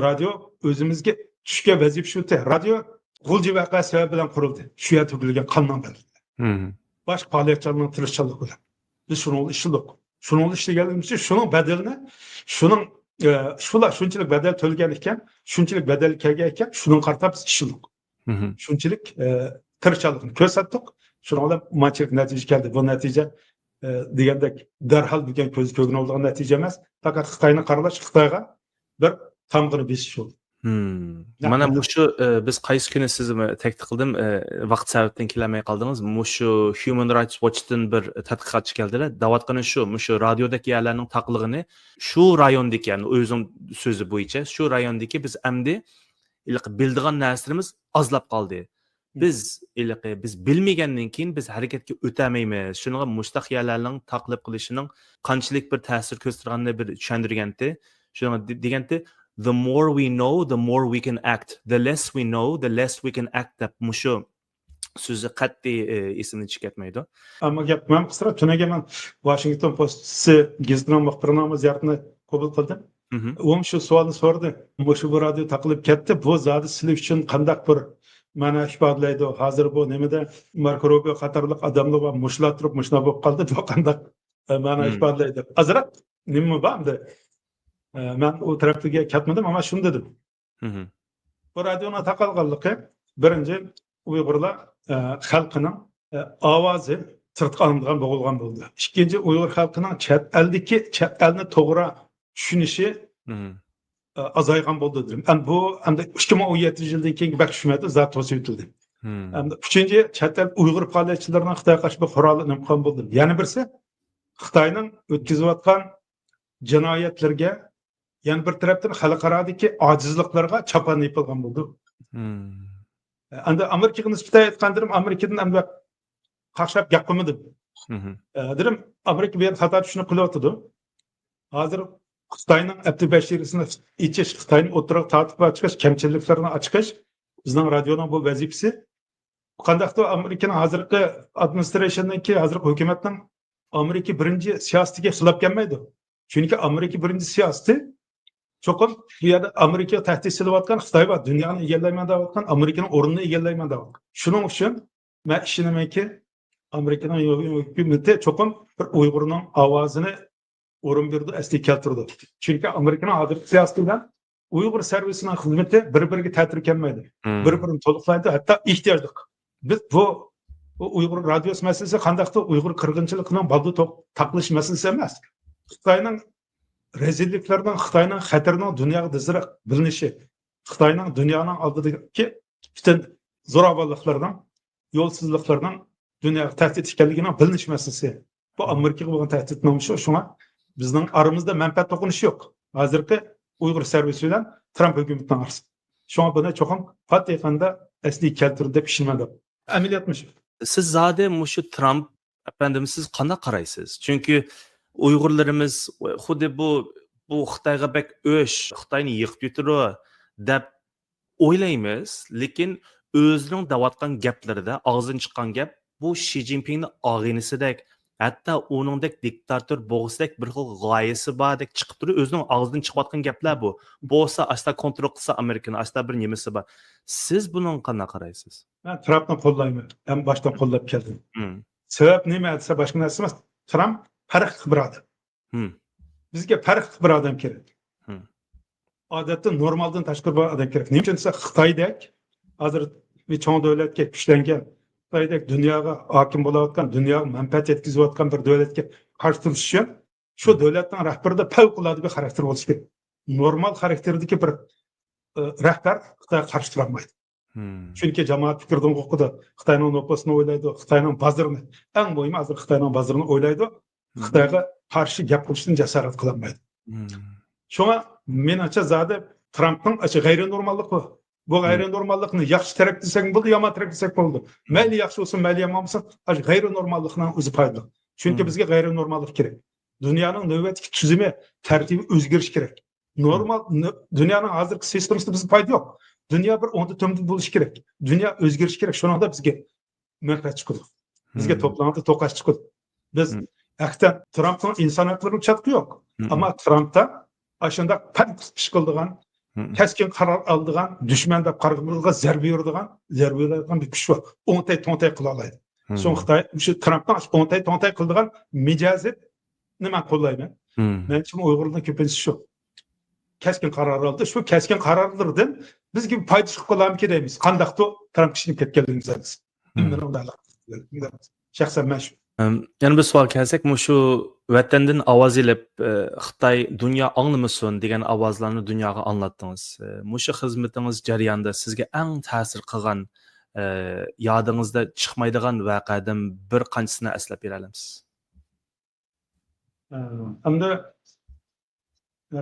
رادىيو ئۆزىمىزگە چۈشكەن ۋەزىپە شۇ. رادىيو غۇلجا ۋەقە سەۋەبى بىلەن قۇرۇلدى. شۇ يەردە تۆكۈلگەن قاننىڭ بەدىلى. مم. باشقا پائالىيەتچىلەرنىڭ تىرىشچانلىقى بىلەن. بىز شۇنىڭغا ئىشلىدۇق. شۇنىڭغا ئىشلىگەنلىكىمىز ئۈچۈن شۇنىڭ بەدىلىنى، شۇنىڭ، ئە، شۇلار شۇنچىلىك بەدەل تۆلىگەن ئىكەن، شۇنچىلىك بەدەل كەلگەن ئىكەن، شۇنىڭغا قارىتا بىز ئىشلىدۇق. مم. شۇنچىلىك، ئە، تىرىشچانلىقنى كۆرسەتتۇق. شۇنىڭ بىلەن مانچىلىك نەتىجە كەلدى. بۇ نەتىجە، ئە، دېگەندەك دەرھال بۈگۈن كۆزگە كۆرۈنۈۋالىدىغان نەتىجە ئەمەس. پەقەت خىتاينى قارىلاش، خىتايغا بىر تامغىنى بېسىش بولدى. مم. نەق مانا مەيدان. مۇشۇ، ئە، بىز قايسى كۈنى سىز تەكلىپ قىلدىم، ئە، ۋاقىت سەۋەبىدىن كېلەلمەي قالدىڭىز. مۇشۇ Human Rights Watch تىن بىر تەتقىقاتچى كەلدىلە. دەۋاتقىنى شۇ، مۇشۇ رادىيودىكى يەرلەرنىڭ تاقىلغىنى شۇ رايوندىكى، يەنى ئۆزىنىڭ سۆزى بويىچە، شۇ رايوندىكى بىز ئەمدى ھېلىقى بىلىدىغان نەرسىلىرىمىز ئازلاپ قالدى. بىز ھېلىقى بىز بىلمىگەندىن كېيىن بىز ھەرىكەتكە ئۆتەلمەيمىز. شۇنىڭغا مۇشۇنداق يەرلەرنىڭ تاقىلىپ قېلىشىنىڭ قانچىلىك بىر تەسىر كۆرسىتىدىغانلىقىنى بىر چۈشەندۈرگەنتى. شۇنىڭغا دې-، دېگەنتى، "The more we know, the more we can act. The less we know, the less we can act" دەپ مۇشۇ سۆزى قەتئىي، ئە، ئېسىمدىن چىقىپ كەتمەيدۇ. ئەمما گەپ مەن قىسقىرا، تۈنۈگۈن مەن ۋاشىنگتون پوستى گېزىتىنىڭ مۇخبىرىنىڭ زىيارىتىنى قوبۇل قىلدىم. مم. ئۇ شۇ سوئالنى سورىدى. مۇشۇ بۇ رادىيو تاقىلىپ كەتتى. بۇ زادى سىلى ئۈچۈن قانداق بىر مەنا ئىپادىلەيدۇ؟ ھازىر بۇ نېمىدە ماركو روبىيو قاتارلىق ئادەملەر بار، مۇشۇلار تۇرۇپ مۇشۇنداق بولۇپ قالدى. بۇ قانداق، ئە، مەنا مم. ئىپادىلەيدۇ؟ ئازراق نېمىمۇ بار ئەمدى؟ ئە، مەن ئۇ تەرەپلەرگە كەتمىدىم، ئەمما شۇنى دېدىم. مم. بۇ رادىيونىڭ تاقالغانلىقى، بىرىنچى، ئۇيغۇرلار، ئە، خەلقىنىڭ، ئە، ئاۋازى سىرتقا ئالىنىدىغان بولغان بولدى. ئىككىنچى، ئۇيغۇر خەلقىنىڭ چەت ئەلدىكى، چەت ئەلنى توغرا چۈشىنىشى، مم. ئە، ئازايغان بولدى دېدىم. ئەمدى بۇ، ئەمدى ئىككى مىڭ ئون يەتتىنچى يىلدىن كېيىنكى بەك چۈشمەيدۇ، زادى توسۇۋېتىلدى. مم. ئەمدى ئۈچىنچى، چەت ئەل ئۇيغۇر پائالىيەتچىلىرىنىڭ خىتايغا قارشى بىر قورالى نېمە قىلغان بولدى. يەنە بىرسى، خىتاينىڭ ئۆتكۈزۈۋاتقان جىنايەتلىرىگە، يەنە بىر تەرەپتىن خەلقئارادىكى ئاجىزلىقلارغا چاپان يېپىلغان بولدى. مم. ئەمدى ئامېرىكىغا نىسبەتەن ئېيتقاندا، ئامېرىكىدىن ئەمدى قاقشاپ گەپ قىلمىدىم. مم. ئە، دېدىم، ئامېرىكا بۇ يەردە خاتا چۈشىنىپ قېلىۋاتىدۇ. ھازىر خىتاينىڭ ئەپتى بەشىرىسىنى ئېچىش، خىتاينى ئوتتۇرىغا تارتىپ چىقىش، كەمچىلىكلەرنى ئاچىقىش بىزنىڭ رادىيونىڭ بۇ ۋەزىپىسى. قانداقتۇر ئامېرىكىنىڭ ھازىرقى ئادمىنىسترېيشندىكى، ھازىرقى ھۆكۈمەتنىڭ ئامېرىكا بىرىنچى سىياسىتىگە خىلاپ كەلمەيدۇ. چۈنكى ئامېرىكا بىرىنچى سىياسىتى چوقۇم بۇ يەردە ئامېرىكىغا تەھدىت سېلىۋاتقان خىتاي بار. دۇنيانى ئىگىلەيمەن دەۋاتقان، ئامېرىكىنىڭ ئورنىنى ئىگىلەيمەن دەۋاتقان. شۇنىڭ ئۈچۈن مەن ئىشىنىمەنكى، ئامېرىكىنىڭ ھۆكۈمىتى چوقۇم بىر ئۇيغۇرنىڭ ئاۋازىنى ئورۇن بېرىدۇ، ئەسلىگە كەلتۈرىدۇ. چۈنكى ئامېرىكىنىڭ ھازىرقى سىياسىتى بىلەن ئۇيغۇر سېرۋىسىنىڭ خىزمىتى بىر-بىرىگە تەتۈر كەلمەيدۇ. مم. بىر-بىرىنى تولۇقلايدۇ، ھەتتا ئېھتىياجلىق. بىز بۇ، بۇ ئۇيغۇر رادىيوسى مەسىلىسى قانداقتۇر ئۇيغۇر قىرغىنچىلىقىنىڭ بالدۇر توق-، تاقىلىش مەسىلىسى ئەمەس. خىتاينىڭ رەزىللىكلىرىنىڭ، خىتاينىڭ خەتىرىنىڭ دۇنياغا تېزرەك بىلىنىشى، خىتاينىڭ دۇنيانىڭ ئالدىدىكى پۈتۈن زوراۋانلىقلىرىنىڭ، يولسىزلىقلىرىنىڭ دۇنياغا تەھدىت ئىكەنلىكىنىڭ بىلىنىش مەسىلىسى. بۇ ئامېرىكىغا بولغان تەھدىتنىڭ شۇ. شۇڭا بىزنىڭ ئارىمىزدا مەنپەئەت توقۇنۇشى يوق. ھازىرقى ئۇيغۇر سېرۋىسى بىلەن ترامپ ھۆكۈمىتىنىڭ ئارىسىدا. شۇڭا بۇنى چوقۇم قاتتىق ئەسلىگە كەلتۈردى دەپ ئىشىنىمەن دەپ. ئەمەلىيەت مۇشۇ. سىز زادى مۇشۇ ترامپ ئەپەندىمىز، سىز قانداق قارايسىز؟ چۈنكى ئۇيغۇرلىرىمىز خۇددى بۇ، بۇ خىتايغا بەك ئۆش، خىتاينى يىقىتىۋېتىدۇ دەپ ئويلايمىز، لېكىن ئۆزىنىڭ دەۋاتقان گەپلىرىدە، ئاغزىدىن چىققان گەپ، بۇ شى جىنپىڭنىڭ ئاغىنىسىدەك، ھەتتا ئۇنىڭدەك دىكتاتور بولغۇسىدەك بىر خىل غايىسى باردەك چىقىپ تۇرۇپ، ئۆزىنىڭ ئاغزىدىن چىقىۋاتقان گەپلەر بۇ. بولسا ئاستا كونترول قىلسا ئامېرىكىنى، ئاستا بىر نېمىسى بار. سىز بۇنىڭغا قانداق قارايسىز؟ مەن ترامپنى قوللايمەن. ھەم باشتىن قوللاپ كەلدىم. مم. سەۋەب نېمە دېسە، باشقا نەرسە ئەمەس. ترامپ پەرقلىق بىر ئادەم. مم. بىزگە پەرقلىق بىر ئادەم كېرەك. مم. ئادەتتە نورمالدىن تاشقىرى بىر ئادەم كېرەك. نېمە ئۈچۈن دېسە، خىتايدەك ھازىر بىر چوڭ دۆلەتكە كۈچلەنگەن، خىتايدەك دۇنياغا ھاكىم بولۇۋاتقان، دۇنياغا مەنپەئەت يەتكۈزۈۋاتقان بىر دۆلەتكە قارشى تۇرۇش ئۈچۈن شۇ دۆلەتنىڭ رەھبىرىدە پەۋقۇلئاددە بىر خاراكتېر بولۇشى كېرەك. نورمال خاراكتېردىكى بىر، ئى، رەھبەر خىتايغا قارشى تۇرالمايدۇ. مم. چۈنكى جامائەت پىكىردىن قورقىدۇ. خىتاينىڭ نوپۇسىنى ئويلايدۇ. خىتاينىڭ بازىرىنى، ئەڭ مۇھىمى ھازىر خىتاينىڭ بازىرىنى ئويلايدۇ. مم. خىتايغا قارشى گەپ قىلىشتىن جاسارەت قىلالمايدۇ. مم. شۇڭا مېنىڭچە زادى ترامپنىڭ ئاشۇ غەيرىي نورماللىقى بۇ. بۇ مم. غەيرىي نورماللىقنى ياخشى تەرەپ دېسەك بولىدۇ، يامان تەرەپ دېسەك بولىدۇ. مم. مەيلى ياخشى بولسۇن، مەيلى يامان بولسۇن، ئاشۇ غەيرىي نورماللىقنىڭ ئۆزى پايدىلىق. چۈنكى مم. بىزگە غەيرىي نورماللىق كېرەك. دۇنيانىڭ نۆۋەتتىكى تۈزۈمى، تەرتىپى ئۆزگىرىشى كېرەك. نورمال، ن-، دۇنيانىڭ ھازىرقى سىستېمىسىدا بىزگە پايدا يوق. دۇنيا بىر ئوڭدا تۆمدە بولۇشى كېرەك. دۇنيا ئۆزگىرىشى كېرەك. شۇنىڭدا بىزگە مەنپەئەت چىقىدۇ. بىزگە مم. توپلىغاندا توقاش چىقىدۇ. بىز مم. ھەقىقەتەن ترامپنىڭ ئىنسان ھەقلىرىنى چاتىقى يوق. مم. ئەمما ترامپتا ئاشۇنداق پەن ئىش قىلىدىغان، مم. كەسكىن قارار ئالىدىغان، دۈشمەن دەپ قارىغىنىمىزغا زەربە بېرىدىغان، زەربە بېرىدىغان بىر كۈچ بار. ئوڭتەي توڭتەي قىلالايدۇ. مم. شۇڭا خىتاي، شۇ ترامپنىڭ ئوڭتەي توڭتەي قىلىدىغان مىجەزىنى مەن قوللايمەن. مم. مەنچە ئۇيغۇرلارنىڭ كۆپىنچىسى شۇ. كەسكىن قارار ئالدى. شۇ كەسكىن قارارلىرىدىن بىزگە پايدا چىقىپ قالارمىكىن دەيمىز. قانداقتۇ ترامپ ئىشىنىپ كەتكەنلىكىمىز ئەمەس. مم. شەخسەن مەن شۇ. ئەم، يەنە بىر سوئال كەلسەك، مۇشۇ ۋەتەندىن ئاۋاز ئېلىپ، ئە، خىتاي دۇنيا ئاڭلىمىسۇن دېگەن ئاۋازلارنى دۇنياغا ئاڭلاتتىڭىز. ئە، مۇشۇ خىزمىتىڭىز جەريانىدا سىزگە ئەڭ تەسىر قىلغان، ئە، يادىڭىزدا چىقمايدىغان ۋەقەدىن بىر قانچىسىنى ئەسلەپ بېرەلەمسىز؟ ئە، ئەمدى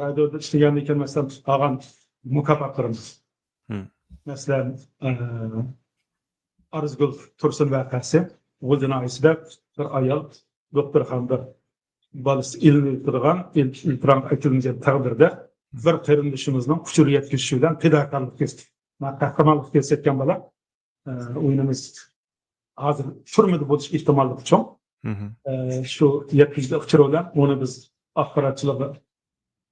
رادىيودا ئىشلىگەندىن كېيىن، مەسىلەن، ئالغان مۇكاپاتلىرىمىز. مم. مەسىلەن، ئە، ئارزۇگۈل تۇرسۇن ۋەقەسى، غۇلجا ناھىيەسىدە بىر ئايال دوختۇرخانىدا بالىسى ئېلىنىۋېتىلغان، ئېل-، ئېلتىرامغا ئەكېلىنگەن تەقدىردە، بىر قېرىندىشىمىزنىڭ ئۇچۇر يەتكۈزۈشى بىلەن پىداكارلىق كۆرسىتىپ، قەھرىمانلىق كۆرسەتكەن بالا. ئە، ئويۇنىمىز ھازىر تۈرمىدە بولۇش ئېھتىماللىقى چوڭ. مم. ئە، شۇ يەتكۈزگەن ئۇچۇر بىلەن ئۇنى بىز ئاخباراتچىلارغا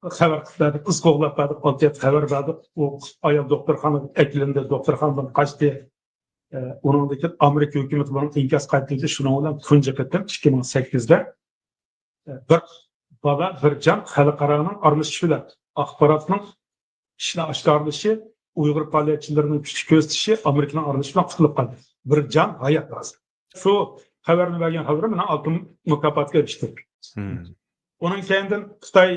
خەۋەر قىلىپ بەردۇق، ئىز قوغلاپ بەردۇق، ئالتە يەتتە خەۋەر بەردۇق. ئۇ ئايال دوختۇرخانىغا ئەكېلىندى، دوختۇرخانىدىن قاچتى. ئە، ئۇنىڭدىن كېيىن ئامېرىكا ھۆكۈمىتى بۇنىڭغا ئىنكاس قايتۇردى. شۇنىڭ بىلەن تۇنجى قېتىم ئىككى مىڭ سەككىزدە، ئە، بىر بالا، بىر جان خەلقئارانىڭ ئارىلىشىشى بىلەن ئاخباراتنىڭ ئىشنى ئاشكارىلىشى، ئۇيغۇر پائالىيەتچىلىرىنىڭ كۈچلۈك كۆرسىتىشى ئامېرىكىنىڭ ئارىلىشىشى بىلەن قۇتۇلۇپ قالدى. بىر جان ھايات ھازىر. شۇ خەۋەرنى بەرگەن خەۋىرىم مېنىڭ ئالتۇن مۇكاپاتىغا ئېرىشتى. مم. ئۇنىڭ كەينىدىن خىتاي،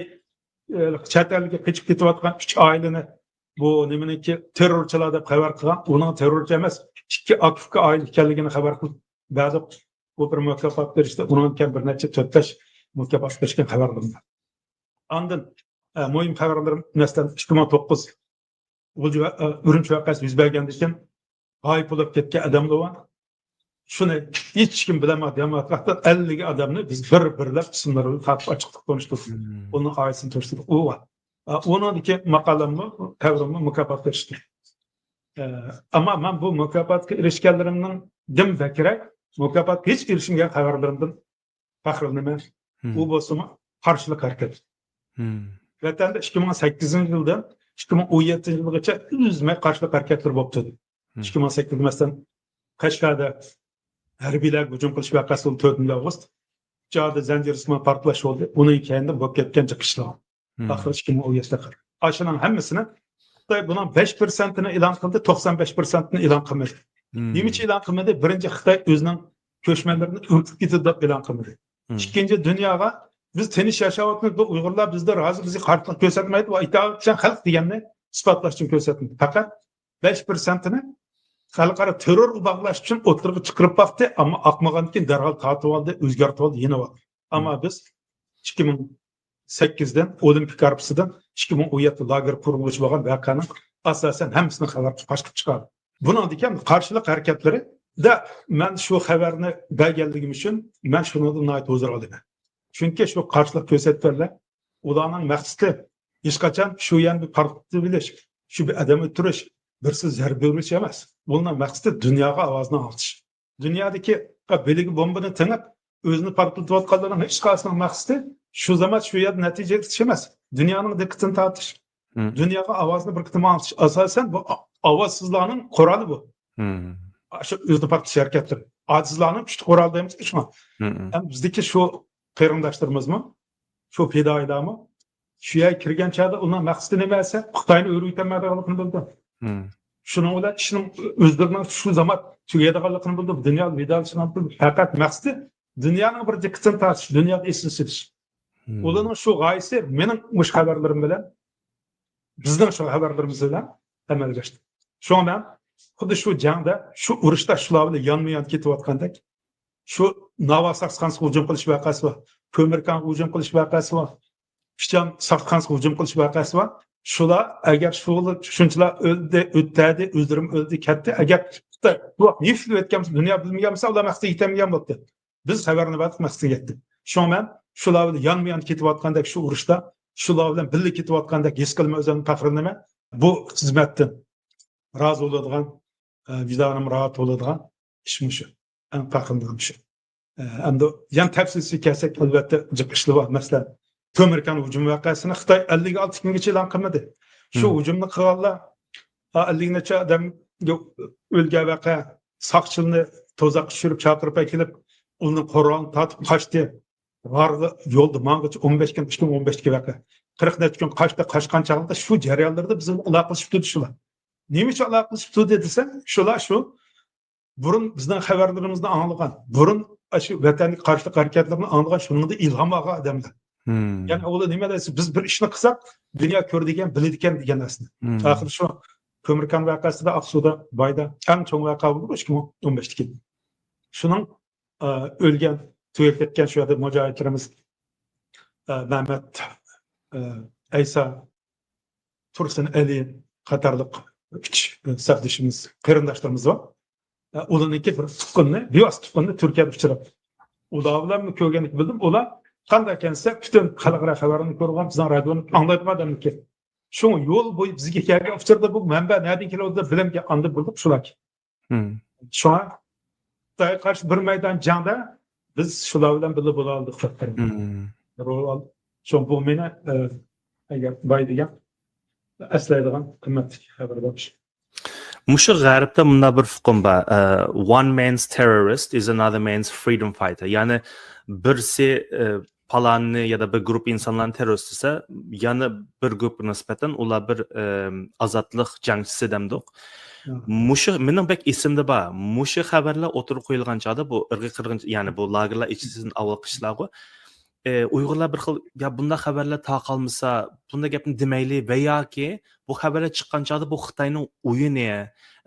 ئە، چەت ئەلگە قېچىپ كېتىۋاتقان ئۈچ ئائىلىنى بۇ نېمىنىڭكى تېررورچىلار دەپ خەۋەر قىلغان، ئۇنىڭ تېررورچى ئەمەس، ئىككى ئاكا ئۇكا ئائىلە ئىكەنلىكىنى خەۋەر قىلىپ بەردۇق. بۇ بىر مۇكاپات بېرىشتى، ئۇنىڭدىن كېيىن بىر نەچچە تۆت بەش مۇكاپات بېرىشكەن خەۋەرلىرىم بار. ئاندىن، ئە، مۇھىم خەۋەرلىرىم، مەسىلەن، ئىككى مىڭ توققۇز غۇلجا ۋە، ئە، ئۈرۈمچى ۋەقەسى يۈز بەرگەندىن كېيىن غايىب بولۇپ كەتكەن ئادەملەر بار. شۇنى ھېچكىم بىلەلمەيدىغان ۋاقىتتا ئەللىك ئادەمنى بىز بىر-بىرلەپ ئىسىملىرىنى تارتىپ ئاچىقلىق تونۇشتۇردۇق. مم. ئۇنىڭ ئائىلىسىنى تونۇشتۇردۇق. ئۇ بار. ئە، ئۇنىڭدىكى ماقالەممۇ، خەۋىرىممۇ مۇكاپات بېرىشتى. ئە، ئەمما مەن بۇ مۇكاپاتقا ئېرىشكەنلىرىمنىڭدىن بەكرەك مۇكاپاتقا ھېچ ئېرىشمىگەن خەۋەرلىرىمدىن پەخىرلىنىمەن. مم. ئۇ بولسىمۇ قارشىلىق ھەرىكەت. مم. ۋەتەندە ئىككى مىڭ سەككىزىنچى يىلدىن ئىككى مىڭ ئون يەتتىنچى يىلغىچە ئۈزمەي قارشىلىق ھەرىكەتلىرى بولۇپ تۇردى. مم. ئىككى مىڭ سەككىزدە، مەسىلەن، قەشقەردە ھەربىيلەرگە ھۇجۇم قىلىش ۋەقەسى بولدى، تۆتىنچى ئاۋغۇست. جادە زەنجىرسىمان پارتلاش بولدى. ئۇنىڭ كەينىدىن بولۇپ كەتكەن جىق ئىشلار. مم. ئاخىرى ئىككى مىڭ ئون يەتتە قەدەر. ئاشۇنىڭ ھەممىسىنى خىتاي بۇنىڭ بەش پىرسەنتىنى ئېلان قىلدى، توقسان بەش پىرسەنتىنى ئېلان قىلمىدى. مم. نېمە ئۈچۈن ئېلان قىلمىدى؟ بىرىنچى، خىتاي ئۆزىنىڭ كۆچمەنلىرىنى ئۈركۈتۈپ كېتىدۇ دەپ ئېلان قىلمىدى. مم. ئىككىنچى، دۇنياغا بىز تىنچ ياشاۋاتىمىز، بۇ ئۇيغۇرلار بىزدە رازى، بىزگە قارشىلىق كۆرسەتمەيدۇ، بۇ ئىتائەتچان خەلق دېگەننى ئىسپاتلاش ئۈچۈن كۆرسەتمىدى. پەقەت بەش پىرسەنتىنى خەلقئارا تېررورغا باغلاش ئۈچۈن ئوتتۇرىغا چىقىرىپ باقتى، ئەمما ئاقمىغاندىن كېيىن دەرھال تارتىۋالدى، ئۆزگەرتىۋالدى، يېنىۋالدى. ئەمما مم. بىز ئىككى مىڭ سەككىزدىن، ئولىمپىك ھارپىسىدىن ئىككى مىڭ ئون يەتتە لاگېر قۇرۇلغۇچى بولغان ۋەقەنىڭ ئاساسەن ھەممىسىنى خەۋەر قىلىپ پاش قىلىپ چىقارىدۇ. بۇنىڭدىكى قارشىلىق ھەرىكەتلىرىدە مەن شۇ خەۋەرنى بەرگەنلىكىم ئۈچۈن مەن شۇنىڭدىن ناھايىتى ھۇزۇر ئالىمەن. چۈنكى شۇ قارشىلىق كۆرسەتكەنلەر، ئۇلارنىڭ مەقسىتى ھېچقاچان شۇ يەرنى پارتلىتىۋېلىش، شۇ بىر ئادەم ئۆلتۈرۈش، بىرسى زەربە بېرىش ئەمەس. ئۇلارنىڭ مەقسىتى دۇنياغا ئاۋازنى ئاڭلىتىش. دۇنيادىكى بىلىگە بومبىنى تېڭىپ، ئۆزىنى پارتلىتىۋاتقانلارنىڭ ھېچقايسىنىڭ مەقسىتى شۇ زامان شۇ يەردە نەتىجە ئېلىش ئەمەس. دۇنيانىڭ دىققىتىنى تارتىش. دۇنياغا ئاۋازنى بىر قېتىم ئاڭلىتىش. ئاساسەن بۇ ئا-، ئاۋازسىزلارنىڭ قورالى بۇ. شۇ ئۆزىنى پارتلاش ھەرىكەتلىرى. ئاجىزلارنىڭ كۈچلۈك قورالى دەيمىز شۇڭا. ھەم بىزدىكى شۇ قېرىنداشلىرىمىزمۇ شۇ پىدائىيلارمۇ شۇ يەرگە كىرگەن چاغدا ئۇنىڭ مەقسىتى نېمە دېسە، خىتاينى ئۆرۈۋېتەلمەيدىغانلىقىنى بىلدى. شۇنىڭ بىلەن ئىشنىڭ ئۆزلىرىنىڭ شۇ زامان تۈگەيدىغانلىقىنى بىلدى. دۇنيا ۋىدالىشىنىڭ پەقەت مەقسىتى دۇنيانىڭ بىر دىققىتىنى تارتىش، دۇنياغا ئېسىنى سېلىش. ئۇلارنىڭ شۇ غايىسى مېنىڭ مۇشۇ خەۋەرلىرىم بىلەن، بىزنىڭ شۇ خەۋەرلىرىمىز بىلەن ئەمەلگە ئاشتى. شۇڭا مەن خۇددى شۇ جەڭدە، شۇ ئۇرۇشتا شۇلار بىلەن يانمۇ يان كېتىۋاتقاندەك، شۇ ناۋا ساقچىخانىسىغا ھۇجۇم قىلىش ۋەقەسى بار، كۆمۈركانغا ھۇجۇم قىلىش ۋەقەسى بار، پىچان ساقچىخانىسىغا ھۇجۇم قىلىش ۋەقەسى بار. شۇلار ئەگەر شۇ، شۇنچىلار ئۆلدى، ئۆتتەردى، ئۆزلىرىمۇ ئۆلدى، كەتتى. ئەگەر بۇ ۋاقىت نېفىت ئۆتكەن بولسا، دۇنيا بىلمىگەن بولسا، ئۇلار مەقسىتىگە يېتەلمىگەن بولاتتى. بىز خەۋەرنى بەردۇق، مەقسىتىگە يەتتى. شۇڭا مەن شۇلار بىلەن يانمۇ يان كېتىۋاتقاندەك شۇ ئۇرۇشتا، شۇلار بىلەن بىللە كېتىۋاتقاندەك ھېس قىلىمەن ئۆزۈمنى، پەخىرلىنىمەن. بۇ خىزمەتتىن رازى بولىدىغان، ئە، ۋىجدانىم راھەت بولىدىغان ئىش مۇشۇ. ئەڭ پەخىرلىنىدىغان ئىش. ئە، ئەمدى يەنە تەپسىلىي كەلسەك، ئەلۋەتتە، جىق ئىشلار بار. مەسىلەن، كۆمۈركان ھۇجۇم ۋەقەسىنى خىتاي ئەللىك ئالتە كۈنگىچە ئېلان قىلمىدى. شۇ ھۇجۇمنى قىلغانلار، ئا، ئەللىك نەچچە ئادەم ئۆلگەن ۋەقە، ساقچىلىرىنى تۇزاققا چۈشۈرۈپ، چاقىرىپ ئەكېلىپ، ئۇنىڭ قورالىنى تارتىپ قاچتى. غارغا يولدا ماڭغىچە ئون بەش كۈن، ئىككى مىڭ ئون بەشتىكى ۋەقە. قىرىق نەچچە كۈن قاچتى، قاچقان چاغدا شۇ جەريانلىرىدا بىز بىلەن ئالاقىلىشىپ تۇردى شۇلار. نېمە ئۈچۈن ئالاقىلىشىپ تۇردى دېسەم، شۇلار شۇ بۇرۇن بىزنىڭ خەۋەرلىرىمىزنى ئاڭلىغان، بۇرۇن ئاشۇ ۋەتەنگە قارشىلىق ھەرىكەتلىرىنى ئاڭلىغان، شۇنىڭدا ئىلھام ئالغان ئادەملەر. يەنى ئۇلار نېمە دېسە، بىز بىر ئىشنى قىلساق، دۇنيا كۆرىدىكەن، بىلىدىكەن دېگەن نەرسىنى. ئاخىر شۇ كۆمۈركان ۋەقەسىدە، ئاقسۇدا، بايدا ئەڭ چوڭ ۋەقە بولدى ئىككى مىڭ ئون بەشتىكى. شۇنىڭ، ئە، ئۆلگەن، تۈگەپ كەتكەن شۇ يەردە مۇجاھىدلىرىمىز، ئە، مەمەت، ئە، ئەيسا، تۇرسۇن ئەلى قاتارلىق ئۈچ سەپدىشىمىز، قېرىنداشلىرىمىز بار. ئۇلارنىڭكى بىر تۇغقىنىنى، بىۋاسىتە تۇغقىنىنى تۈركىيەدە ئۇچراپ، ئۇلار بىلەن كۆرگەندىكىن بىلدىم، ئۇلار قانداق ئىكەن دېسە، پۈتۈن خەلقئارا خەۋەرنى كۆرىدىغان، بىزنىڭ رادىيونى ئاڭلايدىغان ئادەمكەن. شۇڭا يول بويى بىزگە كەلگەن ئۇچۇردا بۇ مەنبە نەدىن كېلىۋاتىدۇ دەپ بىلەمكەن، ئاندىن بىلدۇق شۇلار. شۇڭا خىتايغا قارشى بىر مەيدان جەڭدە بىز شۇلار بىلەن بىللە بولالىدۇق. رول ئال-، شۇ بۇ مېنى، ئە، ئەگەر باي دېگەن ئەسلەيدىغان قىممەتلىك خەۋەر بولۇش. مۇشۇ غەربتە مۇنداق بىر ئۇقۇم بار. ئە، one man's terrorist is another man's freedom fighter. يەنى بىرسى، ئە، پالاننى يا دا بىر گۇرۇپپا ئىنسانلارنى تېررورىست دېسە، يەنە بىر گۇرۇپپىغا نىسبەتەن ئۇلار بىر، ئە، ئازادلىق جەڭچىسى دەمدۇق. مۇشۇ مېنىڭ بەك ئېسىمدە بار. مۇشۇ خەۋەرلەر ئوتتۇرىغا قويۇلغان چاغدا بۇ ئىرقىي قىرغىن، يەنى بۇ لاگېرلار ئىچىسىدىن ئاۋۋالقى ئىشلارغۇ. ئە، ئۇيغۇرلار بىر خىل، يا بۇنداق خەۋەرلەر تارقالمىسا، بۇنداق گەپنى دېمەيلى ۋە ياكى بۇ خەۋەرلەر چىققان چاغدا بۇ خىتاينىڭ ئويۇنى،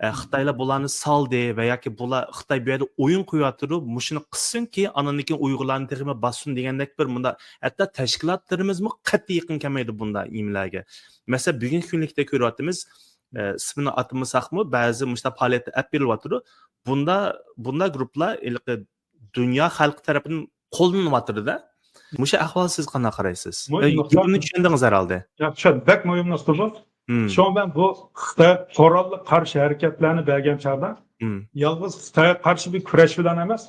ئە، خىتايلار بۇلارنى سالدى ۋە ياكى بۇلار، خىتاي بۇ يەردە ئويۇن قويۇۋاتىدۇ، مۇشۇنى قىلسۇنكى، ئاندىن كېيىن ئۇيغۇرلارنى تېخىمۇ باسسۇن دېگەندەك بىر مۇنداق، ھەتتا تەشكىلاتلىرىمىزمۇ قەتئىي يېقىن كەلمەيدۇ بۇنداق نېمىلەرگە. مەسىلەن، بۈگۈنكى كۈنلۈكتە كۆرۈۋاتىمىز، ئە، ئىسمىنى ئاتىمىساقمۇ، بەزى مۇشۇنداق پائالىيەتتە ئەپ بېرىلىۋاتىدۇ. بۇندا، بۇنداق گۇرۇپپىلار ھېلىقى دۇنيا خەلقى تەرىپىدىن قوللىنىلىۋاتىدۇ-دە. مۇشۇ ئەھۋال سىز قانداق قارايسىز؟ مۇھىم ئە، نۇقتا. گېپىمنى چۈشەندىڭىز ھەرھالدا. ياخشى، بەك مۇھىم نۇقتا بۇ. شۇڭا مەن بۇ خىتاي قوراللىق قارشى ھەرىكەتلەرنى بەرگەن چاغدا يالغۇز خىتايغا قارشى بىر كۈرەش بىلەن ئەمەس،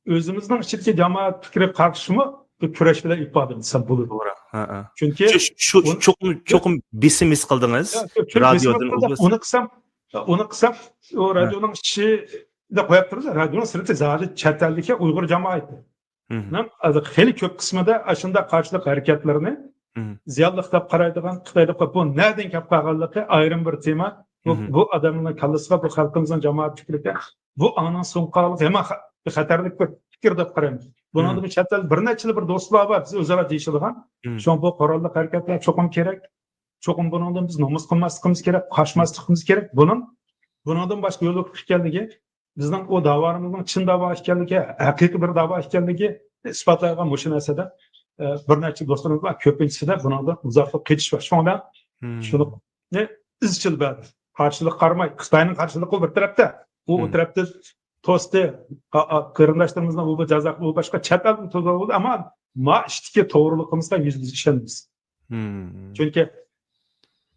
ئۆزىمىزنىڭ ئىچىدىكى جامائەت پىكرىگە قارشىمۇ بىر كۈرەش بىلەن ئىپادىلىسەم بولىدۇ. توغرا. ھە، ھە. چۈنكى شۇ، شۇ، ئۇن-، چوقۇم، چوقۇم بېسىم ھېس قىلدىڭىز. يا، يا، چۈنكى رادىيودىن بېسىم ھېس قىلدىم. ئۇنى قىلسام، ئۇنى قىلسام، ئۇ رادىيونىڭ ئىچىدە قويۇپ تۇرىمىز، رادىيونىڭ سىرتى زادى چەت ئەلدىكى ئۇيغۇر جامائىتى. نىڭ خېلى كۆپ قىسمىدا ئاشۇنداق قارشىلىق ھەرىكەتلىرىنى زىيانلىق دەپ قارايدىغان، خىتاي دەپ قاراپ، بۇ نەدىن كەپ قالغانلىقى ئايرىم بىر تېما. بۇ، بۇ ئادەمنىڭ كاللىسىغا، بۇ خەلقىمىزنىڭ جامائەت پىكرىگە، بۇ ئاڭنىڭ سۇنۇپ قالغانلىقى، ھەممە خە-، خەتەرلىك بىر پىكىر دەپ قارايمەن. بۇنىڭدا بۇ چەت ئەل بىر نەچچىلا بىر دوستلار بار، بىز ئۆزئارا دېيىشىدىغان. شۇڭا بۇ قوراللىق ھەرىكەتلەر چوقۇم كېرەك. چوقۇم بۇنىڭدىن بىز نومۇس قىلماسلىقىمىز كېرەك، قاچماسلىقىمىز كېرەك. بۇنىڭ، بۇنىڭدىن باشقا يول يوق ئىكەنلىكى، بىزنىڭ ئۇ داۋالىرىمىزنىڭ چىن داۋا ئىكەنلىكى، ھەقىقىي بىر داۋا ئىكەنلىكى ئىسپاتلايدىغان مۇشۇ نەرسىدە، ئە، بىر نەچچە دوستلىرىمىز بار، كۆپىنچىسىدە بۇنىڭدا ئۇزاقلىق قېتىش بار. شۇڭا مەن شۇنى ئىزچىل بەردىم. قارشىلىق قارىماي، خىتاينىڭ قارشىلىقى بىر تەرەپتە، ئۇ بىر تەرەپتە توستى، قېرىنداشلىرىمىزنىڭ ئۇ بىر جازا، ئۇ باشقا چەت ئەلدىن توزۇپ بولدى، ئەمما ما ئىشتىكى توغرىلىقىمىزغا يۈزدە يۈز ئىشەنىمىز. چۈنكى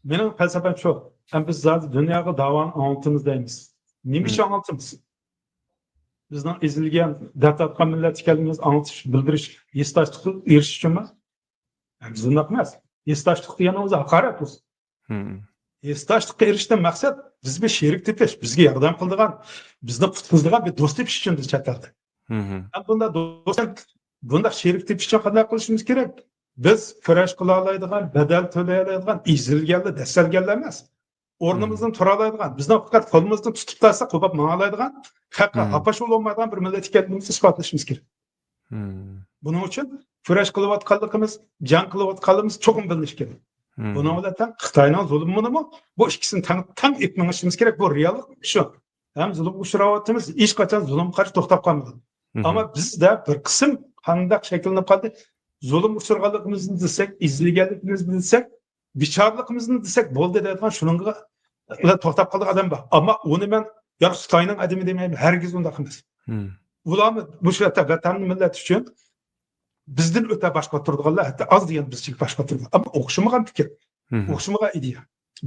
مېنىڭ پەلسەپەم شۇ، ھەم بىز زادى دۇنياغا داۋانى ئاڭلىتىمىز دەيمىز. نېمە ئۈچۈن ئاڭلىتىمىز؟ بىزنىڭ ئېزىلگەن، دەرد تارتقان مىللەت ئىكەنلىكىمىزنى ئاڭلىتىش، بىلدۈرۈش، ھېسداشلىققا ئېرىشىش ئۈچۈنمۇ؟ بىز ئۇنداق ئەمەس. ھېسداشلىق دېگەن ئۆزى ھاقارەت بۇ. ھېسداشلىققا ئېرىشىشتىن مەقسەت بىز بىر شېرىك تېپىش، بىزگە ياردەم قىلىدىغان، بىزنى قۇتقۇزىدىغان بىر دوست تېپىش ئۈچۈن بىز چەت ئەلدە. ھەم بۇنداق دوست، بۇنداق شېرىك تېپىش ئۈچۈن قانداق قىلىشىمىز كېرەك؟ بىز كۈرەش قىلالايدىغان، بەدەل تۆلىيەلەيدىغان، ئېزىلگەنلەر، دەسسەلگەنلەر ئەمەس. ئورنىمىزدىن تۇرالايدىغان، بىزنىڭ پەقەت قولىمىزدىن تۇتۇپ تارتسا قوپاپ ماڭالايدىغان، خەققە ھاپاش بولالمايدىغان بىر مىللەت ئىكەنلىكىمىزنى ئىسپاتلىشىمىز كېرەك. بۇنىڭ ئۈچۈن كۈرەش قىلىۋاتقانلىقىمىز، جەڭ قىلىۋاتقانلىقىمىز چوقۇم بىلىنىشى كېرەك. بۇنىڭ بىلەن تەڭ خىتاينىڭ زۇلۇمىنىمۇ، بۇ ئىككىسىنى تەڭ، تەڭ ئېلىپ مېڭىشىمىز كېرەك. بۇ رېئاللىق شۇ. ھەم زۇلۇمغا ئۇچراۋاتىمىز، ھېچقاچان زۇلۇم قارشى توختاپ قالمىدۇق. ئەمما بىزدە بىر قىسىم قانداق شەكىللىنىپ قالدى؟ زۇلۇم ئۇچرىغانلىقىمىزنى دېسەك، ئېزىلگەنلىكىمىزنى دېسەك، بىچارىلىقىمىزنى دېسەك بولدى دەيدىغان شۇنىڭغا توختاپ قالىدىغان ئادەم بار. ئەمما ئۇنى مەن يا خىتاينىڭ ئادىمى دېمەيمەن، ھەرگىز ئۇنداق ئەمەس. ئۇلارمۇ مۇشۇ يەردە ۋەتەن مىللەت ئۈچۈن بىزدىن ئۆتە باشقا تۇرىدىغانلار ھەتتا ئاز دېگەن بىزچىلىك باشقا تۇرىدۇ. ئەمما ئوخشىمىغان پىكىر، ئوخشىمىغان ئىدىيە.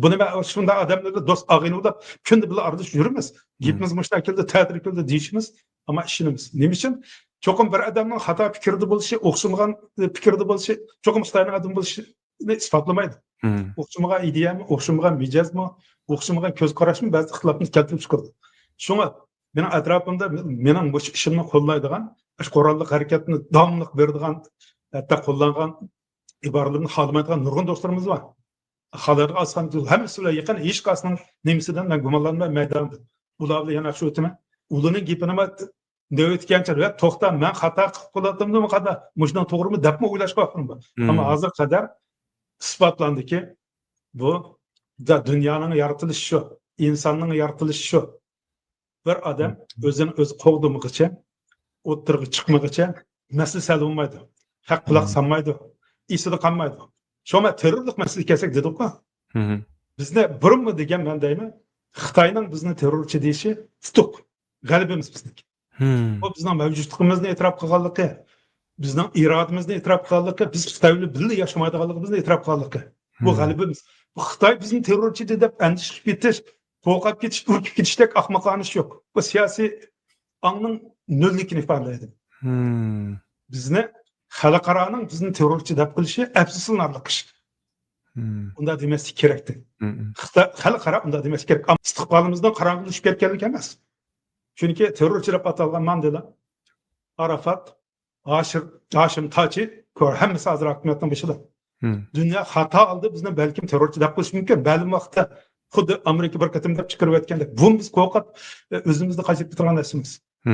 بۇنى مەن شۇنداق ئادەملەرگە دوست ئاغىنە بولۇپ كۈندە بىللە ئارىلىشىپ يۈرىمىز. گېپىمىز مۇشۇنداق كېلىدۇ، تەتۈر كېلىدۇ دېيىشىمىز. ئەمما ئىشىنىمىز. نېمە ئۈچۈن؟ چوقۇم بىر ئادەمنىڭ خاتا پىكىردە بولۇشى، ئوخشىمىغان پىكىردە بولۇشى چوقۇم خىتاينىڭ ئادىمى بولۇشىنى ئىسپاتلىمايدۇ. ئوخشىمىغان ئىدىيەمۇ، ئوخشىمىغان مىجەزمۇ، ئوخشىمىغان كۆز قاراشمۇ بەزى ئىختىلاپنى كەلتۈرۈپ چىقىرىدۇ. شۇڭا مېنىڭ ئەتراپىمدا مېنىڭ مۇشۇ ئىشىمنى قوللايدىغان، مۇشۇ قوراللىق ھەرىكەتنى داۋاملىق بېرىدىغان، ھەتتا قوللانغان ئىبارىلىرىمنى خالىمايدىغان نۇرغۇن دوستلىرىمىز بار. خالىدىغان ئاسان ھەممىسى بىلەن يېقىن، ھېچقايسىنىڭ نېمىسىدىن مەن گۇمانلانماي مەيداندا. ئۇلار بىلەن يەنە شۇ ئۆتىمەن. ئۇلارنىڭ گېپىنى مەن نۆۋەتكە كەلگەنچە، ۋە توختا، مەن خاتا قىلىپ قالاتتىممۇ خاتا، مۇشۇنىڭ توغرىمۇ دەپمۇ ئويلاشقا ۋاقتىم بار. ئەمما ھازىرغا قەدەر ئىسپاتلاندىكى، بۇ دا دۇنيانىڭ يارىتىلىشى شۇ، ئىنساننىڭ يارىتىلىشى شۇ. بىر ئادەم ئۆزىنى ئۆزى قوغدىمىغىچە، ئوتتۇرىغا چىقمىغىچە مەسىلە ھەل بولمايدۇ. خەق قۇلاق سالمايدۇ، ئېسىدە قالمايدۇ. شۇڭا تېررورلۇق مەسىلىسىگە كەلسەك دېدۇققۇ. بىزنى بۇرۇنمۇ دېگەن مەن دەيمەن، خىتاينىڭ بىزنى تېررورچى دېيىشى ئۇتۇق، غەلىبىمىز بىزنىڭكى. بۇ بىزنىڭ مەۋجۇتلۇقىمىزنى ئېتىراپ قىلغانلىقى، بىزنىڭ ئىرادىمىزنى ئېتىراپ قىلغانلىقى، بىز خىتاي بىلەن بىللە ياشىمايدىغانلىقىمىزنى ئېتىراپ قىلغانلىقى. بۇ غەلىبىمىز. بۇ خىتاي بىزنى تېررورچى دەپ ئەندىشە قىلىپ كېتىش، قورقۇپ كېتىش، ئۈركۈپ كېتىشتەك ئەخمىقانە ئىش يوق. بۇ سىياسىي ئاڭنىڭ نۆللۈكىنى ئىپادىلەيدۇ. بىزنى خەلقئارانىڭ بىزنى تېررورچى دەپ قىلىشى ئەپسۇسلىنارلىق ئىش. ئۇنداق دېمەسلىك كېرەكتى. خىتاي، خەلقئارا ئۇنداق دېمەسلىك كېرەك. ئەمما ئىستىقبالىمىزنىڭ قاراڭغۇلىشىپ كەتكەنلىكى ئەمەس. چۈنكى تېررورچى دەپ ئاتالغان ماندېلا، ئارافات، ھاشىر-، ھاشىم تاچى، كۆر-، ھەممىسى ھازىر ھاكىمىيەتنىڭ بېشىدا. دۇنيا خاتا ھالدا بىزنى بەلكىم تېررورچى دەپ قويۇشى مۇمكىن. مەلۇم ۋاقىتتا خۇددى ئامېرىكا بىر قېتىم دەپ چىقىرىۋەتكەندەك، بۇمۇ بىز قورقۇپ، ئۆزىمىزنى قاچىلاپ كېتىدىغان نەرسىمىز.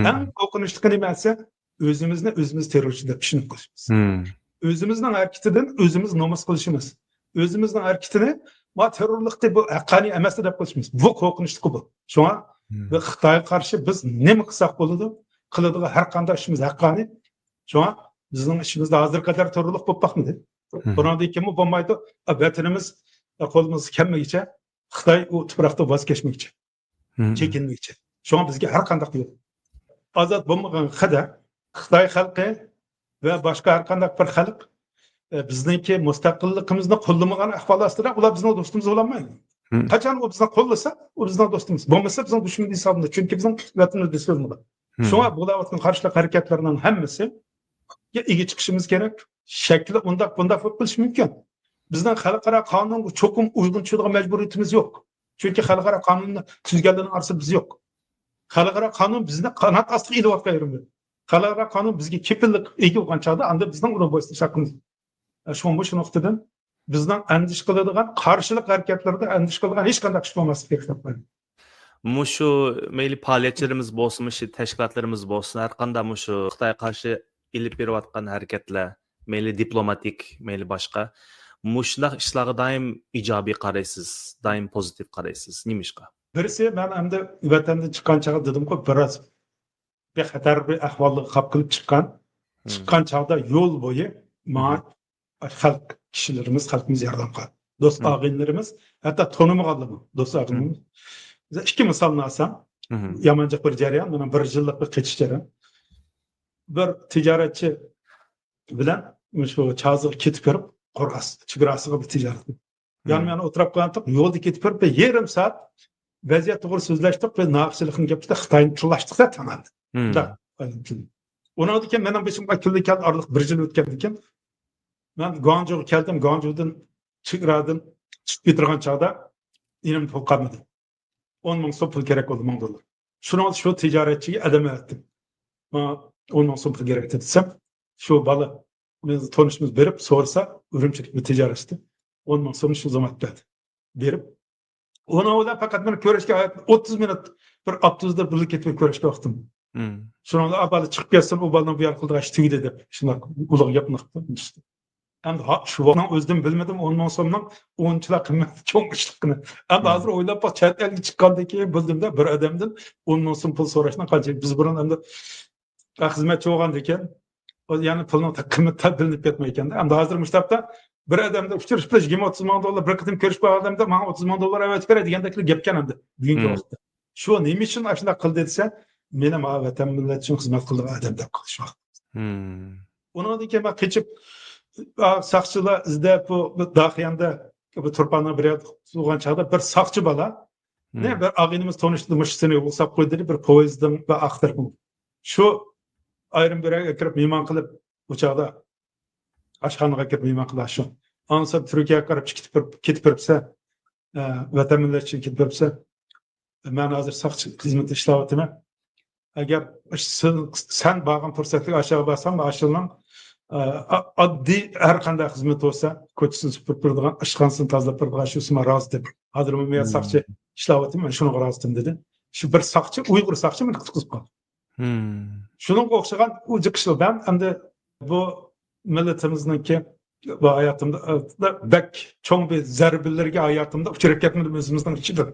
ئەڭ قورقۇنچلۇقى نېمە دېسە، ئۆزىمىزنى ئۆزىمىز تېررورچى دەپ چۈشىنىپ قويۇشىمىز. ئۆزىمىزنىڭ ھەرىكىتىدىن ئۆزىمىز نومۇس قىلىشىمىز. ئۆزىمىزنىڭ ھەرىكىتىنى، ما تېررورلۇقتى، بۇ ھەققانىي ئەمەستى دەپ قويۇشىمىز. بۇ قورقۇنچلۇقى بۇ. شۇڭا بۇ خىتايغا قارشى بىز نېمە قىلساق بولىدۇ، قىلىدىغان ھەر قانداق ئىشىمىز ھەققانىي. شۇڭا بىزنىڭ ئىچىمىزدە ھازىرغا قەدەر تېررورلۇق بولۇپ باقمىدى. بۇنىڭدىن كېيىنمۇ بولمايدۇ. ۋەتىنىمىز قولىمىزغا كەلمىگىچە، خىتاي ئۇ تۇپراقتا ۋاز كەچمىگىچە، چېكىنمىگىچە. شۇڭا بىزگە ھەر قانداق يول. ئازاد بولمىغان قەدەر خىتاي خەلقى ۋە باشقا ھەر قانداق بىر خەلق، ئە، بىزنىڭكى مۇستەقىللىقىمىزنى قوللىمىغان ئەھۋال ئاستىدا ئۇلار بىزنىڭ دوستىمىز بولالمايدۇ. قاچان ئۇ بىزنى قوللىسا، ئۇ بىزنىڭ دوستىمىز. بولمىسا بىزنىڭ دۈشمىنىمىز ھېسابلىنىدۇ. چۈنكى بىزنىڭ ۋەتىنىمىز بېسىلىدۇ. شۇڭا بولۇۋاتقان قارشىلىق ھەرىكەتلىرىنىڭ ھەممىسىگە ئىگە چىقىشىمىز كېرەك. شەكلى ئۇنداق، بۇنداق بولۇپ قېلىشى مۇمكىن. بىزنىڭ خەلقئارا قانۇنغا چوقۇم ئۇيغۇن چۈشىدىغان مەجبۇرىيىتىمىز يوق. چۈنكى خەلقئارا قانۇننى تۈزگەنلەرنىڭ ئارىسىدا بىز يوق. خەلقئارا قانۇن بىزنى قانات ئاستىغا ئېلىۋاتقان يېرىمىز. خەلقئارا قانۇن بىزگە كېپىللىك ئىگە بولغان چاغدا ئاندا بىزنىڭ ئۇنىڭ بويىچە ئىش ھەققىمىز. شۇڭا مۇشۇ نۇقتىدىن بىزنىڭ ئەندىشە قىلىدىغان، قارشىلىق ھەرىكەتلىرىدە ئەندىشە قىلىدىغان ھېچقانداق ئىش بولماسلىقى كېرەك دەپ قارايمەن. مۇشۇ مەيلى پائالىيەتچىلىرىمىز بولسۇن، مۇشۇ تەشكىلاتلىرىمىز بولسۇن، ھەر قانداق مۇشۇ خىتايغا قارشى ئېلىپ بېرىۋاتقان ھەرىكەتلەر، مەيلى دىپلوماتىك، مەيلى باشقا، مۇشۇنداق ئىشلارغا دائىم ئىجابىي قارايسىز، دائىم پوزىتىپ قارايسىز. نېمىشقا؟ بىرسى، مەن ئەمدى ۋەتەندىن چىققان چاغدا دېدىمغۇ، بىراز بىخەتەر بىر ئەھۋالغا قاپ قېلىپ چىققان. چىققان چاغدا يول بويى ماڭا خەلق، كىشىلىرىمىز، خەلقىمىز ياردەم قىلدى. دوست ئاغىنىلىرىمىز، ھەتتا تونۇمىغانلىرىمۇز، دوست ئاغىنىلىرىمىز. بىز ئىككى مىسالنى ئالسام، يامانجىق بىر جەريان، مانا بىر يىللىق بىر قېچىش جەريان. بىر تىجارەتچى بىلەن شۇ چازىغا كېتىپ بېرىپ، قورغاس چېگراسىغا بىر تىجارەت. يان يانا ئولتۇرۇپ قالغانتۇق، يولدا كېتىپ بېرىپ، بىر يېرىم سائەت ۋەزىيەت توغرا سۆزلەشتۇق، بىر ناخشىلىقنى گەپ قىلدۇق، خىتاينى تىللاشتۇق-دە تامامەن. ئۇنداق. ئۇنىڭدىن كېيىن مېنىڭ بېشىمغا كۈلدى كەلدى، ئارىلىق بىر يىل ئۆتكەندىن كېيىن مەن گۇاڭجۇغا كەلدىم، گۇاڭجۇدىن چېگرادىن چىقىپ كېتىدىغان چاغدا يېنىمدا پۇل قالمىدى. ئون مىڭ سوم پۇل كېرەك بولدى، مىڭ دوللار. شۇنىڭ شۇ تىجارەتچىگە ئادەم ئەۋەتتىم. ماڭا ئون مىڭ سوم پۇل كېرەك دېسەم، شۇ بالا، بىز تونۇشىمىز بېرىپ سورىسا، ئۈرۈمچىدىكى بىر تىجارەتچى، ئون مىڭ سومنى شۇ زاماندا بەردى. بېرىپ، ئۇنىڭ بىلەن پەقەت مېنى كۆرۈشكە ئوتتۇز مىنۇت، بىر ئاپتوبۇستا بىللە كېتىپ كۆرۈشكەن ۋاقتىم. شۇنىڭدا، «ئا، بالا چىقىپ كەتسۇن، ئۇ بالىنىڭ بۇ يەردە قىلىدىغان ئىشى تۈگىدى» دەپ، شۇنداق ئۇلۇغ گەپنى قىپتۇ. ئەمدى ھا-، شۇ ۋاقىتنىڭ ئۆزىدىمۇ بىلمىدىم، ئون مىڭ سومنىڭ ئۇنچىلا قىممىتى چوڭ ئىشلىقىنى. ئەمدى ھازىر ئويلاپ باق، چەت ئەلگە چىققاندىن كېيىن بىلدىمدە، بىر ئادەمدىن ئون مىڭ سوم پۇل سوراشنىڭ قانچىلىك. بىز بۇرۇن ئەمدى خىزمەتچى بولغاندىكىن، يەنى پۇلنىڭ قىممىتى بىلىنىپ كەتمەيدىكەن. ئەمدى ھازىر مۇشۇ تاپتا بىر ئادەمدە ئۇچرىشىپ، يىگىرمە ئوتتۇز مىڭ دوللار، بىر قېتىم كۆرۈشۈپ قالغان ئادەمدە، «ماڭا ئوتتۇز مىڭ دوللار ئەۋەتىپ بېرە» دېگەندەكلا گەپكەن ئەمدى بۈگۈنكى ۋاقىتتا. شۇ نېمە ئۈچۈن ئاشۇنداق قىلدى دېسە، مېنى ماڭا ۋەتەن مىللەت ئۈچۈن خىزمەت قىلىدىغان ئادەم دەپ قارىشى. ئۇنىڭدىن كېيىن مەن قېچىپ، ئا، ساقچىلار ئىزدەپ، بۇ، بۇ داخىياندا، بۇ تۇرپاننىڭ بىر يەردە تۇرغان چاغدا بىر ساقچى بالا، نە، بىر ئاغىنىمىز تونۇشتى، مۇشۇ سېنى ئۇسلاپ قويدى دېدى، بىر پويىزدىن بىر ئاختۇرۇپ. شۇ ئايرىم بىر يەرگە كىرىپ مېھمان قىلىپ، ئۇ چاغدا ئاشخانىغا كىرىپ مېھمان قىلىپ شۇ. ئاڭلىسام تۈركىيەگە قاراپ كېتىپ بېرىپ، كېتىپ بېرىپسەن، ئە، ۋەتەن مىللەت ئۈچۈن كېتىپ بېرىپسەن. مەن ھازىر ساقچى خىزمىتىدە ئىشلەۋاتىمەن. ئەگەر سەن، سەن بارغان پۇرسەتتە ئاشۇ يەرگە بارسام، ئاشۇنىڭ، ئە، ئا-، ئاددىي ھەر قانداق خىزمىتى بولسا، كوچىسىنى سۈپۈرۈپ بېرىدىغان، ئاشخانىسىنى تازىلاپ بېرىدىغان، شۇسىما رازى دېدى. ھازىر مەن ساقچى ئىشلەۋاتىمەن، شۇنىڭغا رازى دېدى. شۇ بىر ساقچى، ئۇيغۇر ساقچى مېنى قۇتقۇزۇپ قالدى. شۇنىڭغا ئوخشىغان ئۇ جىق ئىشلار. مەن ئەمدى بۇ مىللىتىمىزنىڭكى بۇ ھاياتىمدا، ئە، بەك چوڭ بىر زەربىلەرگە ھاياتىمدا ئۇچراپ كەتمىدىم ئۆزىمىزنىڭ ئىچىدە.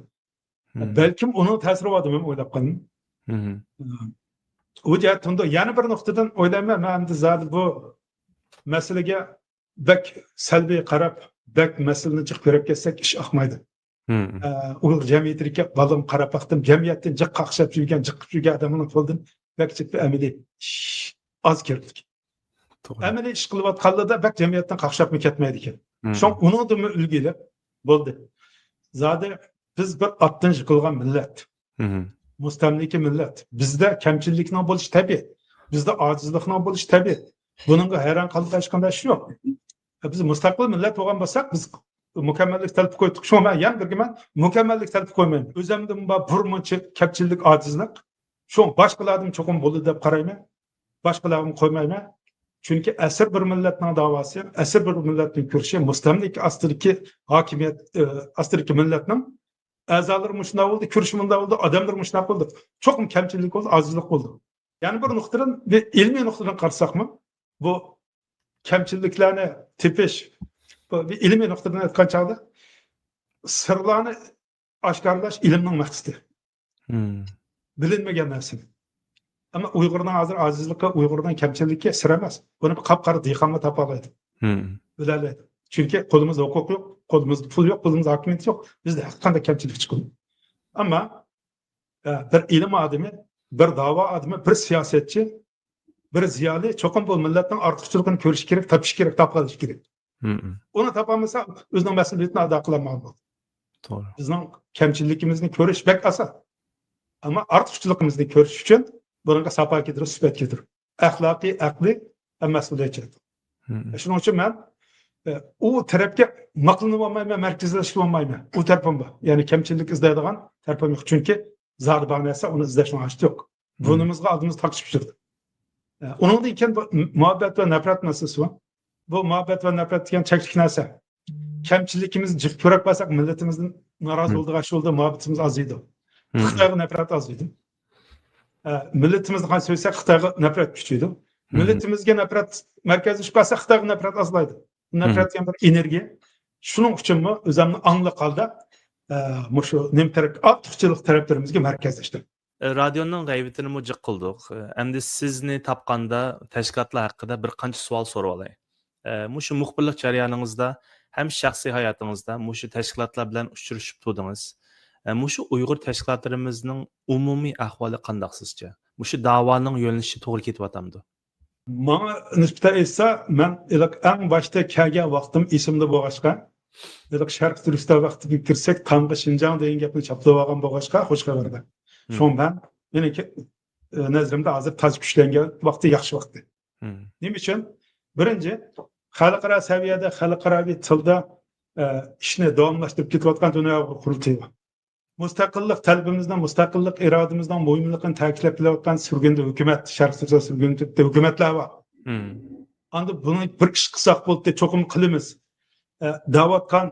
بەلكىم ئۇنىڭ تەسىرى باردۇ، مەن ئويلاپ قالدىم. ئۇ جەھەتتىن يەنە بىر نۇقتىدىن ئويلايمەن، مەن ئەمدى زادى بۇ مەسىلىگە بەك سەلبىي قاراپ، بەك مەسىلىنى جىق كۆرۈپ كەتسەك، ئىش ئاقمايدۇ. ئە، ئۇيغۇر جەمئىيىتىدىكى بالىلارغا قاراپ باقتىم. جەمئىيەتتىن جىق قاقشاپ يۈرگەن، جىق قىلىپ يۈرگەن ئادەمنىڭ قولىدىن بەك جىق بىر ئەمەلىي ئىش ئاز كۆرۈلىدىكەن. توغرا. ئەمەلىي ئىش قىلىۋاتقانلىرىدا بەك جەمئىيەتتىن قاقشاپمۇ كەتمەيدىكەن. شۇڭا ئۇنىڭدىنمۇ ئۈلگە ئېلىپ بولدى. زادى بىز بىر ئاتتىن يىقىلغان مىللەت. مۇستەملىكە مىللەت. بىزدە كەمچىللىكنىڭ بولۇشى تەبىئىي. بىزدە ئاجىزلىقنىڭ بولۇشى تەبىئىي. بۇنىڭغا ھەيران قالىدىغان ھېچقانداق ئىش يوق. بىز مۇستەقىل مىللەت بولغان بولساق، بىز مۇكەممەللىك تەلىپى قويدۇق. شۇڭا مەن يەنە بىرگە مەن مۇكەممەللىك تەلىپى قويمايمەن. ئۆزۈمدىن بار بىر مۇنچە كەمچىللىك، ئاجىزلىق. شۇڭا باشقىلاردىن چوقۇم بولىدۇ دەپ قارايمەن. باشقىلارغىمۇ قويمايمەن. چۈنكى ئەسىر بىر مىللەتنىڭ داۋاسى، ئەسىر بىر مىللەتنىڭ كۈرىشى، مۇستەملىكە ئاستىدىكى ھاكىمىيەت، ئە، ئاستىدىكى مىللەتنىڭ ئەزالىرى مۇشۇنداق بولدى، كۈرىشى مۇنداق بولدى، ئادەملىرى مۇشۇنداق بولدى. چوقۇم كەمچىلىك بولدى، ئاجىزلىق بولدى. يەنە بىر نۇقتىدىن، بىر ئىلمىي نۇقتىدىن قارىساقمۇ، بۇ كەمچىلىكلەرنى تېپىش، بۇ بىر ئىلمىي نۇقتىدىن ئېيتقان چاغدا، سىرلارنى ئاشكارىلاش ئىلىمنىڭ مەقسىتى. بىلىنمىگەن نەرسىنى. ئەمما ئۇيغۇرنىڭ ھازىر ئاجىزلىقى، ئۇيغۇرنىڭ كەمچىلىكى سىر ئەمەس. بۇنى بىر قاپقارا دېھقانمۇ تاپالايدۇ. بىلەلەيدۇ. چۈنكى قولىمىزدا ھوقۇق يوق، قولىمىزدا پۇل يوق، قولىمىزدا ھاكىمىيەت يوق. بىزدە ھەر قانداق كەمچىلىك چىقىدۇ. ئەمما، ئە، بىر ئىلىم ئادىمى، بىر داۋا ئادىمى، بىر سىياسەتچى، بىر زىيالىي چوقۇم بۇ مىللەتنىڭ ئارتۇقچىلىقىنى كۆرۈشى كېرەك، تاپىشى كېرەك، تاپالىشى كېرەك. ئۇنى تاپالمىسا، ئۆزىنىڭ مەسئۇلىيىتىنى ئادا قىلالمىغان بولدى. توغرا. بىزنىڭ كەمچىلىكىمىزنى كۆرۈش بەك ئاسان. ئەمما ئارتۇقچىلىقىمىزنى كۆرۈش ئۈچۈن بۇنىڭغا ساپا كېتىدۇ، سۈپەت كېتىدۇ. ئەخلاقىي، ئەقلىي ھەم مەسئۇلىيەتچان. شۇنىڭ ئۈچۈن مەن، ئە، ئۇ تەرەپكە ماقلىنىۋالمايمەن، مەركەزلەشتۈرۈۋالمايمەن. ئۇ تەرىپىم بار. يەنى كەمچىلىك ئىزدەيدىغان تەرىپىم يوق. چۈنكى زادى بار نەرسە، ئۇنى ئىزدەشنىڭ ھاجىتى يوق. بۇرنىمىزغا ئالدىمىزغا تاقىشىپ يۈردى. ئە، ئۇنىڭدىن كېيىن بۇ مۇھەببەت ۋە نەپرەت مەسىلىسى بار. بۇ مۇھەببەت ۋە نەپرەت دېگەن چەكلىك نەرسە. كەمچىلىكىمىزنى جىق كۆرۈپ قالساق، مىللىتىمىزدىن نارازى بولىدىغان ئىش بولدى، مۇھەببىتىمىز ئازىيدۇ. خىتايغا نەپرەت ئازىيدۇ. ئە، مىللىتىمىزنى قانداق سۆيسەك، خىتايغا نەپرەت كۈچىيىدۇ. مىللىتىمىزگە نەپرەت مەركەزلىشىپ قالسا، خىتايغا نەپرەت ئازلايدۇ. نەپرەت دېگەن بىر ئېنېرگىيە. شۇنىڭ ئۈچۈنمۇ ئۆزۈمنى ئاڭلىق ھالدا، ئە، مۇشۇ نېمە تەرەپ، ئارتۇقچىلىق تەرەپلىرىمىزگە مەركەزلەشتىم. ئە، رادىيونىڭ غەيۋىتىنىمۇ جىق قىلدۇق. ئە، ئەمدى سىزنى تاپقاندا تەشكىلاتلار ھەققىدە بىر قانچە سوئال سورىۋالاي. ئە، مۇشۇ مۇخبىرلىق جەريانىڭىزدا ھەم شەخسىي ھاياتىڭىزدا مۇشۇ تەشكىلاتلار بىلەن ئۇچرىشىپ تۇردىڭىز. ئە، مۇشۇ ئۇيغۇر تەشكىلاتلىرىمىزنىڭ ئومۇمىي ئەھۋالى قانداق سىزچە؟ مۇشۇ داۋانىڭ يۆنىلىشى توغرا كېتىۋاتامدۇ؟ ماڭا نىسبەتەن ئېيتسا، مەن ئېلىق ئەڭ باشتا كەلگەن ۋاقتىم ئېسىمدە بولغاچقا، ئېلىق شەرقىي تۈركىستان ۋاقتىغا كىرسەك، تامغا شىنجاڭ دېگەن گەپنى چاپلىۋالغان بولغاچقا، خوش خەۋەردە. شۇڭا مەن، مېنىڭكى، ئە، نەزىرىمدە ھازىر تازا كۈچلەنگەن ۋاقتى، ياخشى ۋاقتى. نېمە ئۈچۈن؟ بىرىنچى، خەلقئارا سەۋىيەدە، خەلقئاراۋى تىلدا، ئە، ئىشنى داۋاملاشتۇرۇپ كېتىۋاتقان دۇنيا ئۇيغۇر قۇرۇلتىيى بار. مۇستەقىللىق تەلىپىمىزنىڭ، مۇستەقىللىق ئىرادىمىزنىڭ مۇھىملىقىنى تەكىتلەپ كېلىۋاتقان سۈرگۈندە ھۆكۈمەت، شەرقىي تۈركىستان سۈرگۈندە ھۆكۈمەتلەر بار. ئاندىن بۇنى بىر ئىش قىلساق بولدى، چوقۇم قىلىمىز، ئە، دەۋاتقان،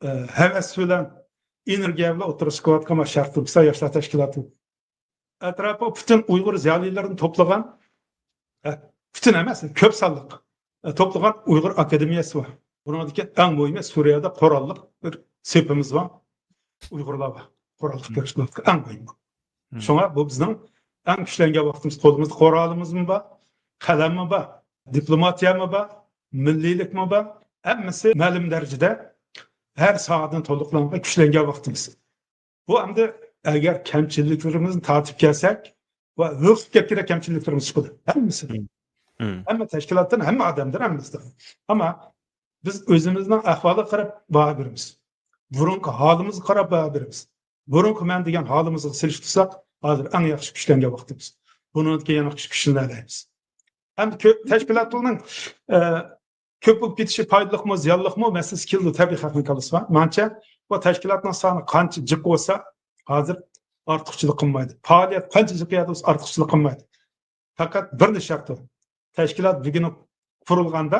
ئە، ھەۋەس بىلەن، ئېنېرگىيە بىلەن ئوتتۇرىغا چىقىۋاتقان شەرقىي تۈركىستان ياشلار تەشكىلاتى. ئەتراپىغا پۈتۈن ئۇيغۇر زىيالىيلىرىنى توپلىغان، ئە، پۈتۈن ئەمەس، كۆپ سانلىق، ئە، توپلىغان ئۇيغۇر ئاكادېمىيەسى بار. بۇنىڭدىكى ئەڭ مۇھىمى سۈرىيەدە قوراللىق بىر سېپىمىز بار. ئۇيغۇرلار بار. قوراللىق كۈرەش قىلىۋاتقان ئەڭ مۇھىمى. شۇڭا بۇ بىزنىڭ ئەڭ كۈچلەنگەن ۋاقتىمىز. قولىمىزدا قورالىمىزمۇ بار، قەلەممۇ بار، دىپلوماتىيەمۇ بار، مىللىيلىكمۇ بار. ھەممىسى مەلۇم دەرىجىدە ھەر ساھەدىن تولۇقلانغان كۈچلەنگەن ۋاقتىمىز. بۇ ئەمدى ئەگەر كەمچىلىكلىرىمىزنى تارتىپ كەلسەك، ۋە ھۆكۈپ كەتكەندە كەمچىلىكلىرىمىز چىقىدۇ. ھەممىسى. مم. ھەممە تەشكىلاتتىن، ھەممە ئادەمدىن، ھەممىسىدىن. ئەمما بىز ئۆزىمىزنىڭ ئەھۋالىغا قاراپ باھا بېرىمىز. بۇرۇنقى ھالىمىزغا قاراپ باھا بېرىمىز. بۇرۇنقى مەن دېگەن ھالىمىزغا سېلىشتۇرساق، ھازىر ئەڭ ياخشى كۈچلەنگەن ۋاقتىمىز. بۇنىڭدىن كېيىن يەنە كۈچلىنەلەيمىز. ئەمدى كۆ-، تەشكىلاتلارنىڭ، ئە، كۆپ بولۇپ كېتىشى پايدىلىقمۇ، زىيانلىقمۇ مەسىلىسى كېلىدۇ، تەبىئىي، خەقنىڭ كاللىسىغا. مېنىڭچە، بۇ تەشكىلاتنىڭ سانى قانچە جىق بولسا، ھازىر ئارتۇقچىلىق قىلمايدۇ. پائالىيەت قانچە جىق يەردە بولسا، ئارتۇقچىلىق قىلمايدۇ. پەقەت بىرلا شەرت بار. تەشكىلات بۈگۈن قۇرۇلغاندا،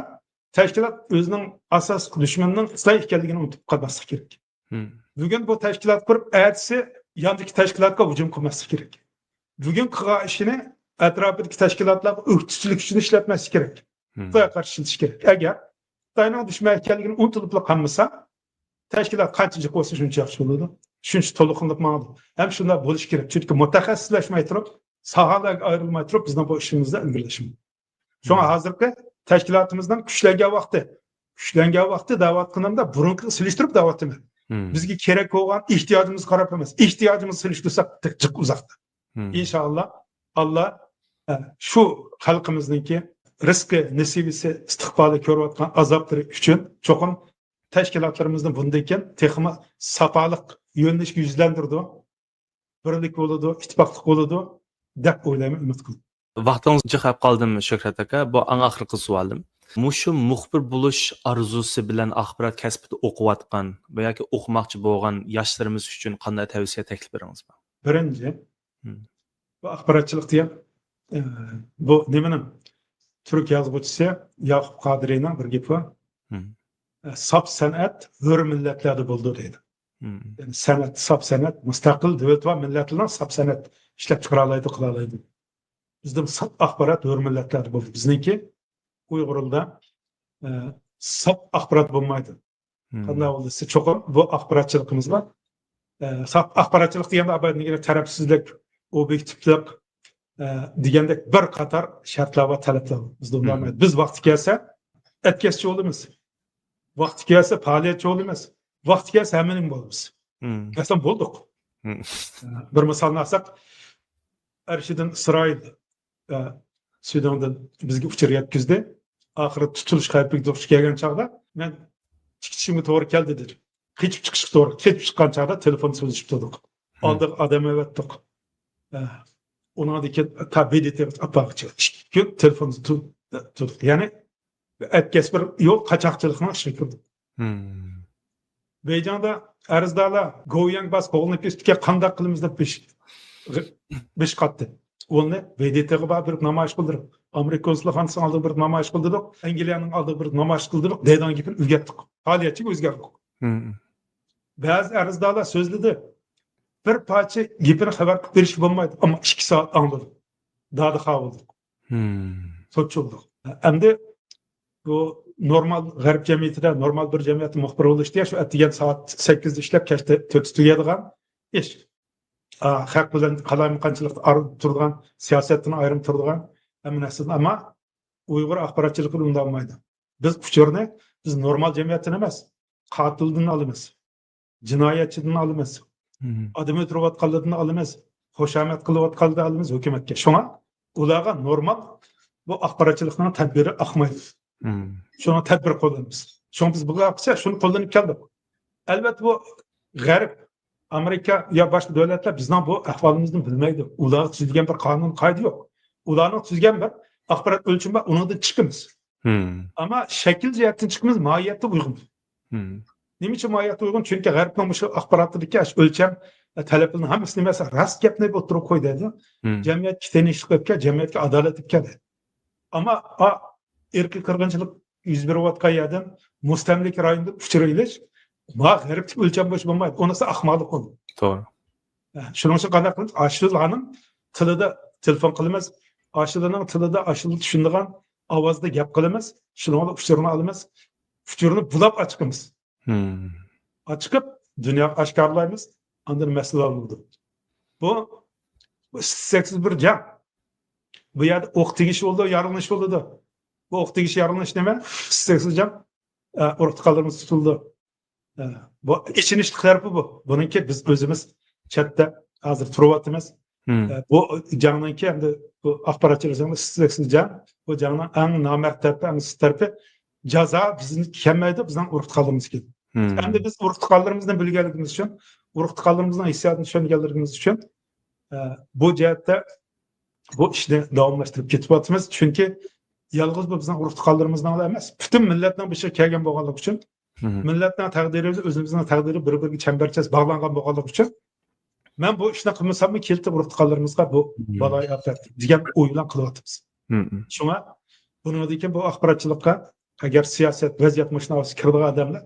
تەشكىلات ئۆزىنىڭ ئاساسلىق دۈشمىنىنىڭ خىتاي ئىكەنلىكىنى ئۇنتۇپ قالماسلىق كېرەك. مم. بۈگۈن بۇ تەشكىلات قۇرۇپ، ئەتىسى ياندىكى تەشكىلاتقا ھۇجۇم قىلماسلىق كېرەك. بۈگۈن قىلغان ئىشىنى ئەتراپىدىكى تەشكىلاتلارغا ئۆكتىچىلىك ئۈچۈن ئىشلەتمەسلىك كېرەك. مم. خىتايغا قارشى ئىشلىتىش كېرەك. ئەگەر خىتاينىڭ دۈشمەن ئىكەنلىكىنى ئۇنتۇلۇپلا قالمىسا، تەشكىلات قانچە جىق بولسا، شۇنچە ياخشى بولىدۇ. شۇنچە تولۇقلىنىپ ماڭىدۇ. ھەم شۇنداق بولۇشى كېرەك. چۈنكى مۇتەخەسسىسلەشمەي تۇرۇپ، ساھەلەرگە ئايرىلماي تۇرۇپ، بىزنىڭ بۇ ئىشىمىزدا ئىلگىرىلىشىمىز. شۇڭا مم. ھازىرقى تەشكىلاتىمىزنىڭ كۈچلەنگەن ۋاقتى، كۈچلەنگەن ۋاقتى دەۋاتقىنىمدا بۇرۇنقىغا سېلىشتۇرۇپ دەۋاتىمەن. مم. بىزگە كېرەك بولغان ئېھتىياجىمىزغا قاراپ ئەمەس، ئېھتىياجىمىزغا سېلىشتۇرساق جىق ئۇزاقتا. مم. ئىنشائاللا، ئاللا، ئە، شۇ خەلقىمىزنىڭكى رىزقى، نېسىۋىسى، ئىستىقبالى، كۆرۈۋاتقان ئازابلىرى ئۈچۈن چوقۇم تەشكىلاتلىرىمىزنى بۇندىن كېيىن تېخىمۇ ساپالىق يۆنىلىشكە يۈزلەندۈرىدۇ. بىرلىك بولىدۇ، ئىتتىپاقلىق بولىدۇ دەپ ئويلايمەن، ئۈمىد قىلىمەن. ۋاقتىڭىزنى جىق ئاپ قالدىم، شۆھرەت ئاكا. بۇ ئەڭ ئاخىرقى سوئالىم. مۇشۇ مۇخبىر بولۇش ئارزۇسى بىلەن ئاخبارات كەسپىدە ئوقۇۋاتقان ۋە ياكى ئوقۇماقچى بولغان ياشلىرىمىز ئۈچۈن قانداق تەۋسىيە، تەكلىپلىرىڭىز بار؟ بىرىنچى، مم. بۇ ئاخباراتچىلىق دېگەن، ئە، بۇ نېمىنىڭ؟ تۈرك يازغۇچىسى ياقۇپ قادىرىنىڭ بىر گېپى بار. مم. ئە، ساپ سەنئەت ھۆر مىللەتلەردە بولىدۇ دەيدۇ. مم. يەنى سەنئەت، ساپ سەنئەت، مۇستەقىل دۆلىتى بار مىللەتلەرنىڭ ساپ سەنئەت ئىشلەپ چىقىرالايدۇ، قىلالايدۇ. بىزدە ساپ ئاخبارات ھۆر مىللەتلەردە بولىدۇ. بىزنىڭكى ئۇيغۇرلاردا، ئە، ساپ ئاخبارات بولمايدۇ. مم. قانداق بولدى دېسە، چوقۇم بۇ ئاخباراتچىلىقىمىزغا، ئە، ساپ ئاخباراتچىلىق دېگەندە، ئابايدىن دېگەن تەرەپسىزلىك، ئوبيېكتىپلىق، ئە، دېگەندەك بىر قاتار شەرتلەر بار، تەلەپلەر بار. بىزدە ئۇنداق مم. ئەمەس. بىز ۋاقتى كەلسە ئەتكەسچى بولىمىز. ۋاقتى كەلسە پائالىيەتچى بولىمىز. ۋاقتى كەلسە ھەممە نېمە بولىمىز. مم. مەسىلەن، بولدۇق. مم. بىر مىسالنى ئالساق، ئەرشىدىن ئىسرائىل، ئە، سۈداندا بىزگە ئۇچۇر يەتكۈزدى. ئاخىرى تۇتۇلۇش خەۋپىگە دۇچ كەلگەن چاغدا مەن چىقىشىمغا توغرا كەلدى دېدى. قېچىپ چىقىشقا توغرا، قېچىپ چىققان چاغدا تېلېفون سۆزلىشىپ تۇردۇق. مم. ئالدىغا ئادەم ئەۋەتتۇق. ئە، ئۇنىڭدىن كېيىن تا ب د ت ئاپارغىچە ئىككى كۈن تېلېفوندا تۇ-، تۇردۇق. يەنى ئەتكەس بىر يول قاچاقچىلىقنىڭ ئىچىگە كىردۇق. مم. بېيجىڭدا ئەرزدارلار گوۋۇيۈەنگ باس قوغلىنىپ كېتىپتىكەن، قانداق قىلىمىز دەپ بېش، بېش قاتتى. ئۇنى ب د ت غا بېرىپ نامايىش قىلدۇرۇپ، ئامېرىكا كونسۇلخانىسىنىڭ ئالدىغا بېرىپ نامايىش قىلدۇردۇق، ئەنگلىيەنىڭ ئالدىغا بېرىپ نامايىش قىلدۇردۇق دەيدىغان گېپىنى ئۆگەتتۇق. پائالىيەتچىگە ئۆزگەردۇق. مم. بەزى ئەرزدارلار سۆزلىدى. بىر پارچە گېپىنى خەۋەر قىلىپ بېرىشكە بولمايدۇ، ئەمما ئىككى سائەت ئاڭلىدۇق. دادىخا بولدۇق. مم. سوتچى بولدۇق. ئەمدى بۇ نورمال غەرب جەمئىيىتىدە، نورمال بىر جەمئىيەتتە مۇخبىر بولۇش دېگەن شۇ ئەتىگەن سائەت سەككىزدە ئىشلەپ، كەچتە تۆتتە تۈگەيدىغان ئىش. ئا، خەق بىلەن قالايمىقانچىلىقتا ئارىدا تۇرىدىغان، سىياسەتتىن ئايرىم تۇرىدىغان ھەممە نەرسىدىن. ئەمما ئۇيغۇر ئاخباراتچىلىقى ئۇنداق بولمايدۇ. بىز ئۇچۇرنى بىز نورمال جەمئىيەتتىن ئەمەس، قاتىلدىن ئالىمىز، جىنايەتچىدىن ئالىمىز، ئادەم ئۆلتۈرۈۋاتقانلاردىن ئالىمىز، خۇشامەت قىلىۋاتقانلاردىن ئالىمىز ھۆكۈمەتكە. شۇڭا ئۇلارغا نورمال بۇ ئاخباراتچىلىقنىڭ تەدبىرى ئاقمايدۇ. شۇڭا تەدبىر قوللىنىمىز. شۇڭا بىز بۇلارغا شۇنى قوللىنىپ كەلدۇق. ئەلۋەتتە، بۇ غەرب، ئامېرىكا يا باشقا دۆلەتلەر بىزنىڭ بۇ ئەھۋالىمىزنى بىلمەيدۇ. ئۇلارغا تۈزۈلگەن بىر قانۇن قائىدە يوق. ئۇلارنىڭ تۈزگەن بىر ئاخبارات ئۆلچىمى بار، ئۇنىڭدىن چىقىمىز. ئەمما شەكىل جەھەتتىن چىقىمىز، ماھىيەتتە ئۇيغۇن. نېمە ئۈچۈن ماھىيەتتە ئۇيغۇن؟ چۈنكى غەربنىڭ مۇشۇ ئاخباراتىدىكى ئەش-، ئۆلچەم، ئە، تەلەپلىرىنى ھەممىسىنى مەسىلەن، راست گەپنى ئوتتۇرىغا قوي دەيدۇ. جەمئىيەتكە تىنچلىق ئېلىپ كەل، جەمئىيەتكە ئادالەت ئېلىپ كەل دەيدۇ. ئەمما، ئا، ئىرقىي قىرغىنچىلىق يۈز بېرىۋاتقان يەردىن مۇستەملىكە رايوندا ئۇچۇر ئېلىش، ما غەربتىكى ئۆلچەم بويىچە بولمايدۇ. ئۇنىسى ئاقماقلىق بولىدۇ. توغرا. ھە، شۇنىڭ ئۈچۈن قانداق قىلىمىز؟ ئاشۇلارنىڭ تىلىدا تېلېفون قىلىمىز، ئاشۇلارنىڭ تىلىدا، ئاشۇلار چۈشىنىدىغان ئاۋازدا گەپ قىلىمىز، شۇنىڭ بىلەن ئۇچۇرنى ئالىمىز، ئۇچۇرنى بۇلاپ ئاچىقىمىز. ئاچىقىپ، دۇنياغا ئاشكارىلايمىز، ئاندىن مەسىلە ھەل بولىدۇ. بۇ، بۇ ئىستىكسىز بىر جەڭ. بۇ يەردە ئوق تېگىش بولىدۇ، يارىلىنىش بولىدۇ. بۇ ئوق تېگىش، يارىلىنىش نېمە؟ ئىستىكسىز جەڭ. ئە، ئۇرۇق تۇغقانلىرىمىز تۇتۇلىدۇ. ئە، بۇ ئېچىنىشلىق تەرىپى بۇ. بۇنىڭكى بىز ئۆزىمىز چەتتە ھازىر تۇرۇۋاتىمىز. ئە، بۇ جەڭنىڭكى ئەمدى بۇ ئاخباراتچىلار جەڭ، ئىستىكسىز جەڭ. بۇ جەڭنىڭ ئەڭ نامەرد تەرىپى، ئەڭ سىس تەرىپى جازا بىزنىڭكى كەلمەيدۇ، بىزنىڭ ئۇرۇق تۇغقانلىرىمىزنىڭكى. ئەمدى بىز ئۇرۇق تۇغقانلىرىمىزنى بىلگەنلىكىمىز ئۈچۈن، ئۇرۇق تۇغقانلىرىمىزنىڭ ھېسسىياتىنى چۈشەنگەنلىكىمىز ئۈچۈن، ئە، بۇ جەھەتتە بۇ ئىشنى داۋاملاشتۇرۇپ كېتىۋاتىمىز. چۈنكى يالغۇز بۇ بىزنىڭ ئۇرۇق تۇغقانلىرىمىزنىڭلا ئەمەس، پۈتۈن مىللەتنىڭ بېشىغا كەلگەن بولغانلىقى ئۈچۈن، مىللەتنىڭ تەقدىرى، ئۆزىمىزنىڭ تەقدىرى بىر-بىرىگە چەمبەرچاس باغلانغان بولغانلىقى ئۈچۈن، مەن بۇ ئىشنى قىلمىساممۇ كېلىدىكى ئۇرۇق تۇغقانلىرىمىزغا بۇ بالايىئاپەت دېگەن ئوي بىلەن قىلىۋاتىمىز. شۇڭا بۇنىڭدىن كېيىن بۇ ئاخباراتچىلىققا ئەگەر سىياسەت، ۋەزىيەت مۇشۇنىڭ ئاستىغا كىرىدىغان ئادەملەر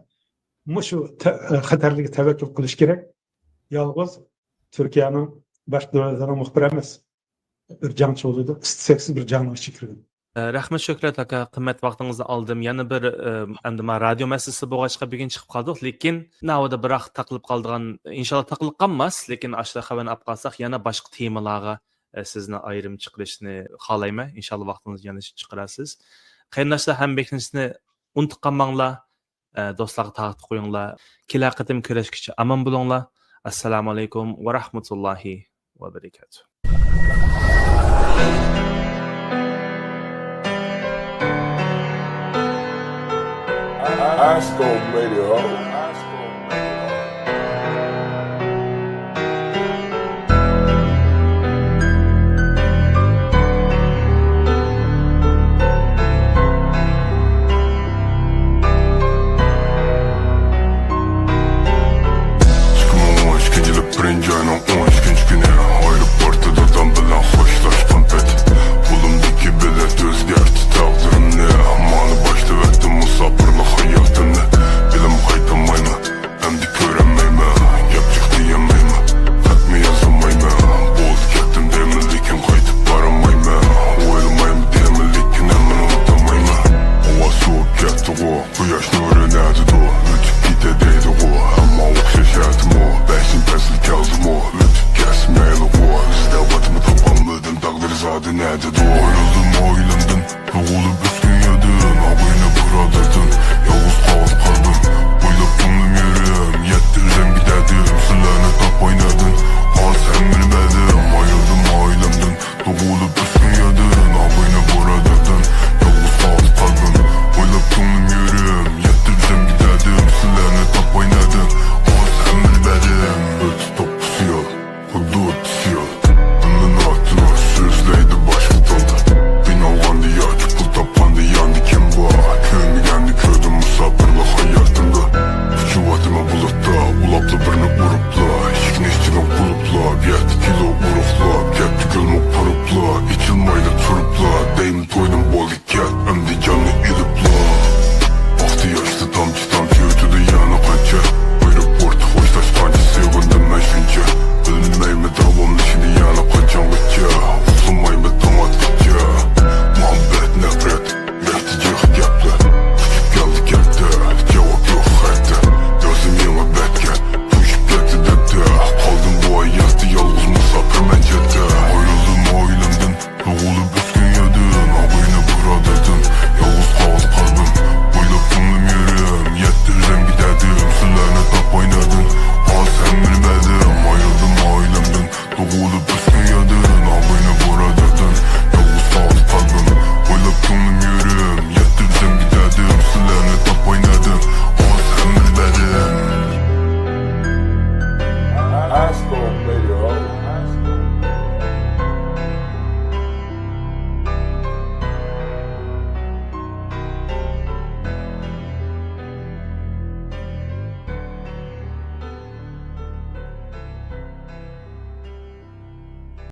مۇشۇ تە-، خەتەرلىككە تەۋەككۈل قىلىش كېرەك. يالغۇز تۈركىيەنىڭ، باشقا دۆلەتلەرنىڭ مۇخبىرى ئەمەس. بىر جەڭچى بولىدۇ. ئىستىكسىز بىر جەڭنىڭ ئىچىگە كىرگەن. ئە، رەھمەت، شۆھرەت ئاكا، قىممەت ۋاقتىڭىزنى ئالدىم. يەنە بىر، ئە، ئەمدى ما رادىيو مەسىلىسى بولغاچقا بۈگۈن چىقىپ قالدۇق، لېكىن ناۋادا بىراق تاقىلىپ قالىدىغان، ئىنشاللا تاقىلىپ قالماس، لېكىن ئاشۇنداق خەۋەرنى ئاپ قالساق يەنە باشقا تېمىلارغا، ئە، سىزنى ئايرىم چىقىرىشنى خالايمەن. ئىنشاللا ۋاقتىڭىزنى يەنە چىقىرارسىز. قېرىنداشلار، ھەمبەھسلىشنى ئۇنتۇپ قالماڭلار. ئە، دوستلارغا تارقىتىپ قويۇڭلار. كېلەر قېتىم كۆرۈشكىچە ئامان بولۇڭلار. ئەسسالامۇ ئەلەيكۇم ۋە رەھمەتۇللاھى ۋە بەرىكاتۇھ. Astro Radio.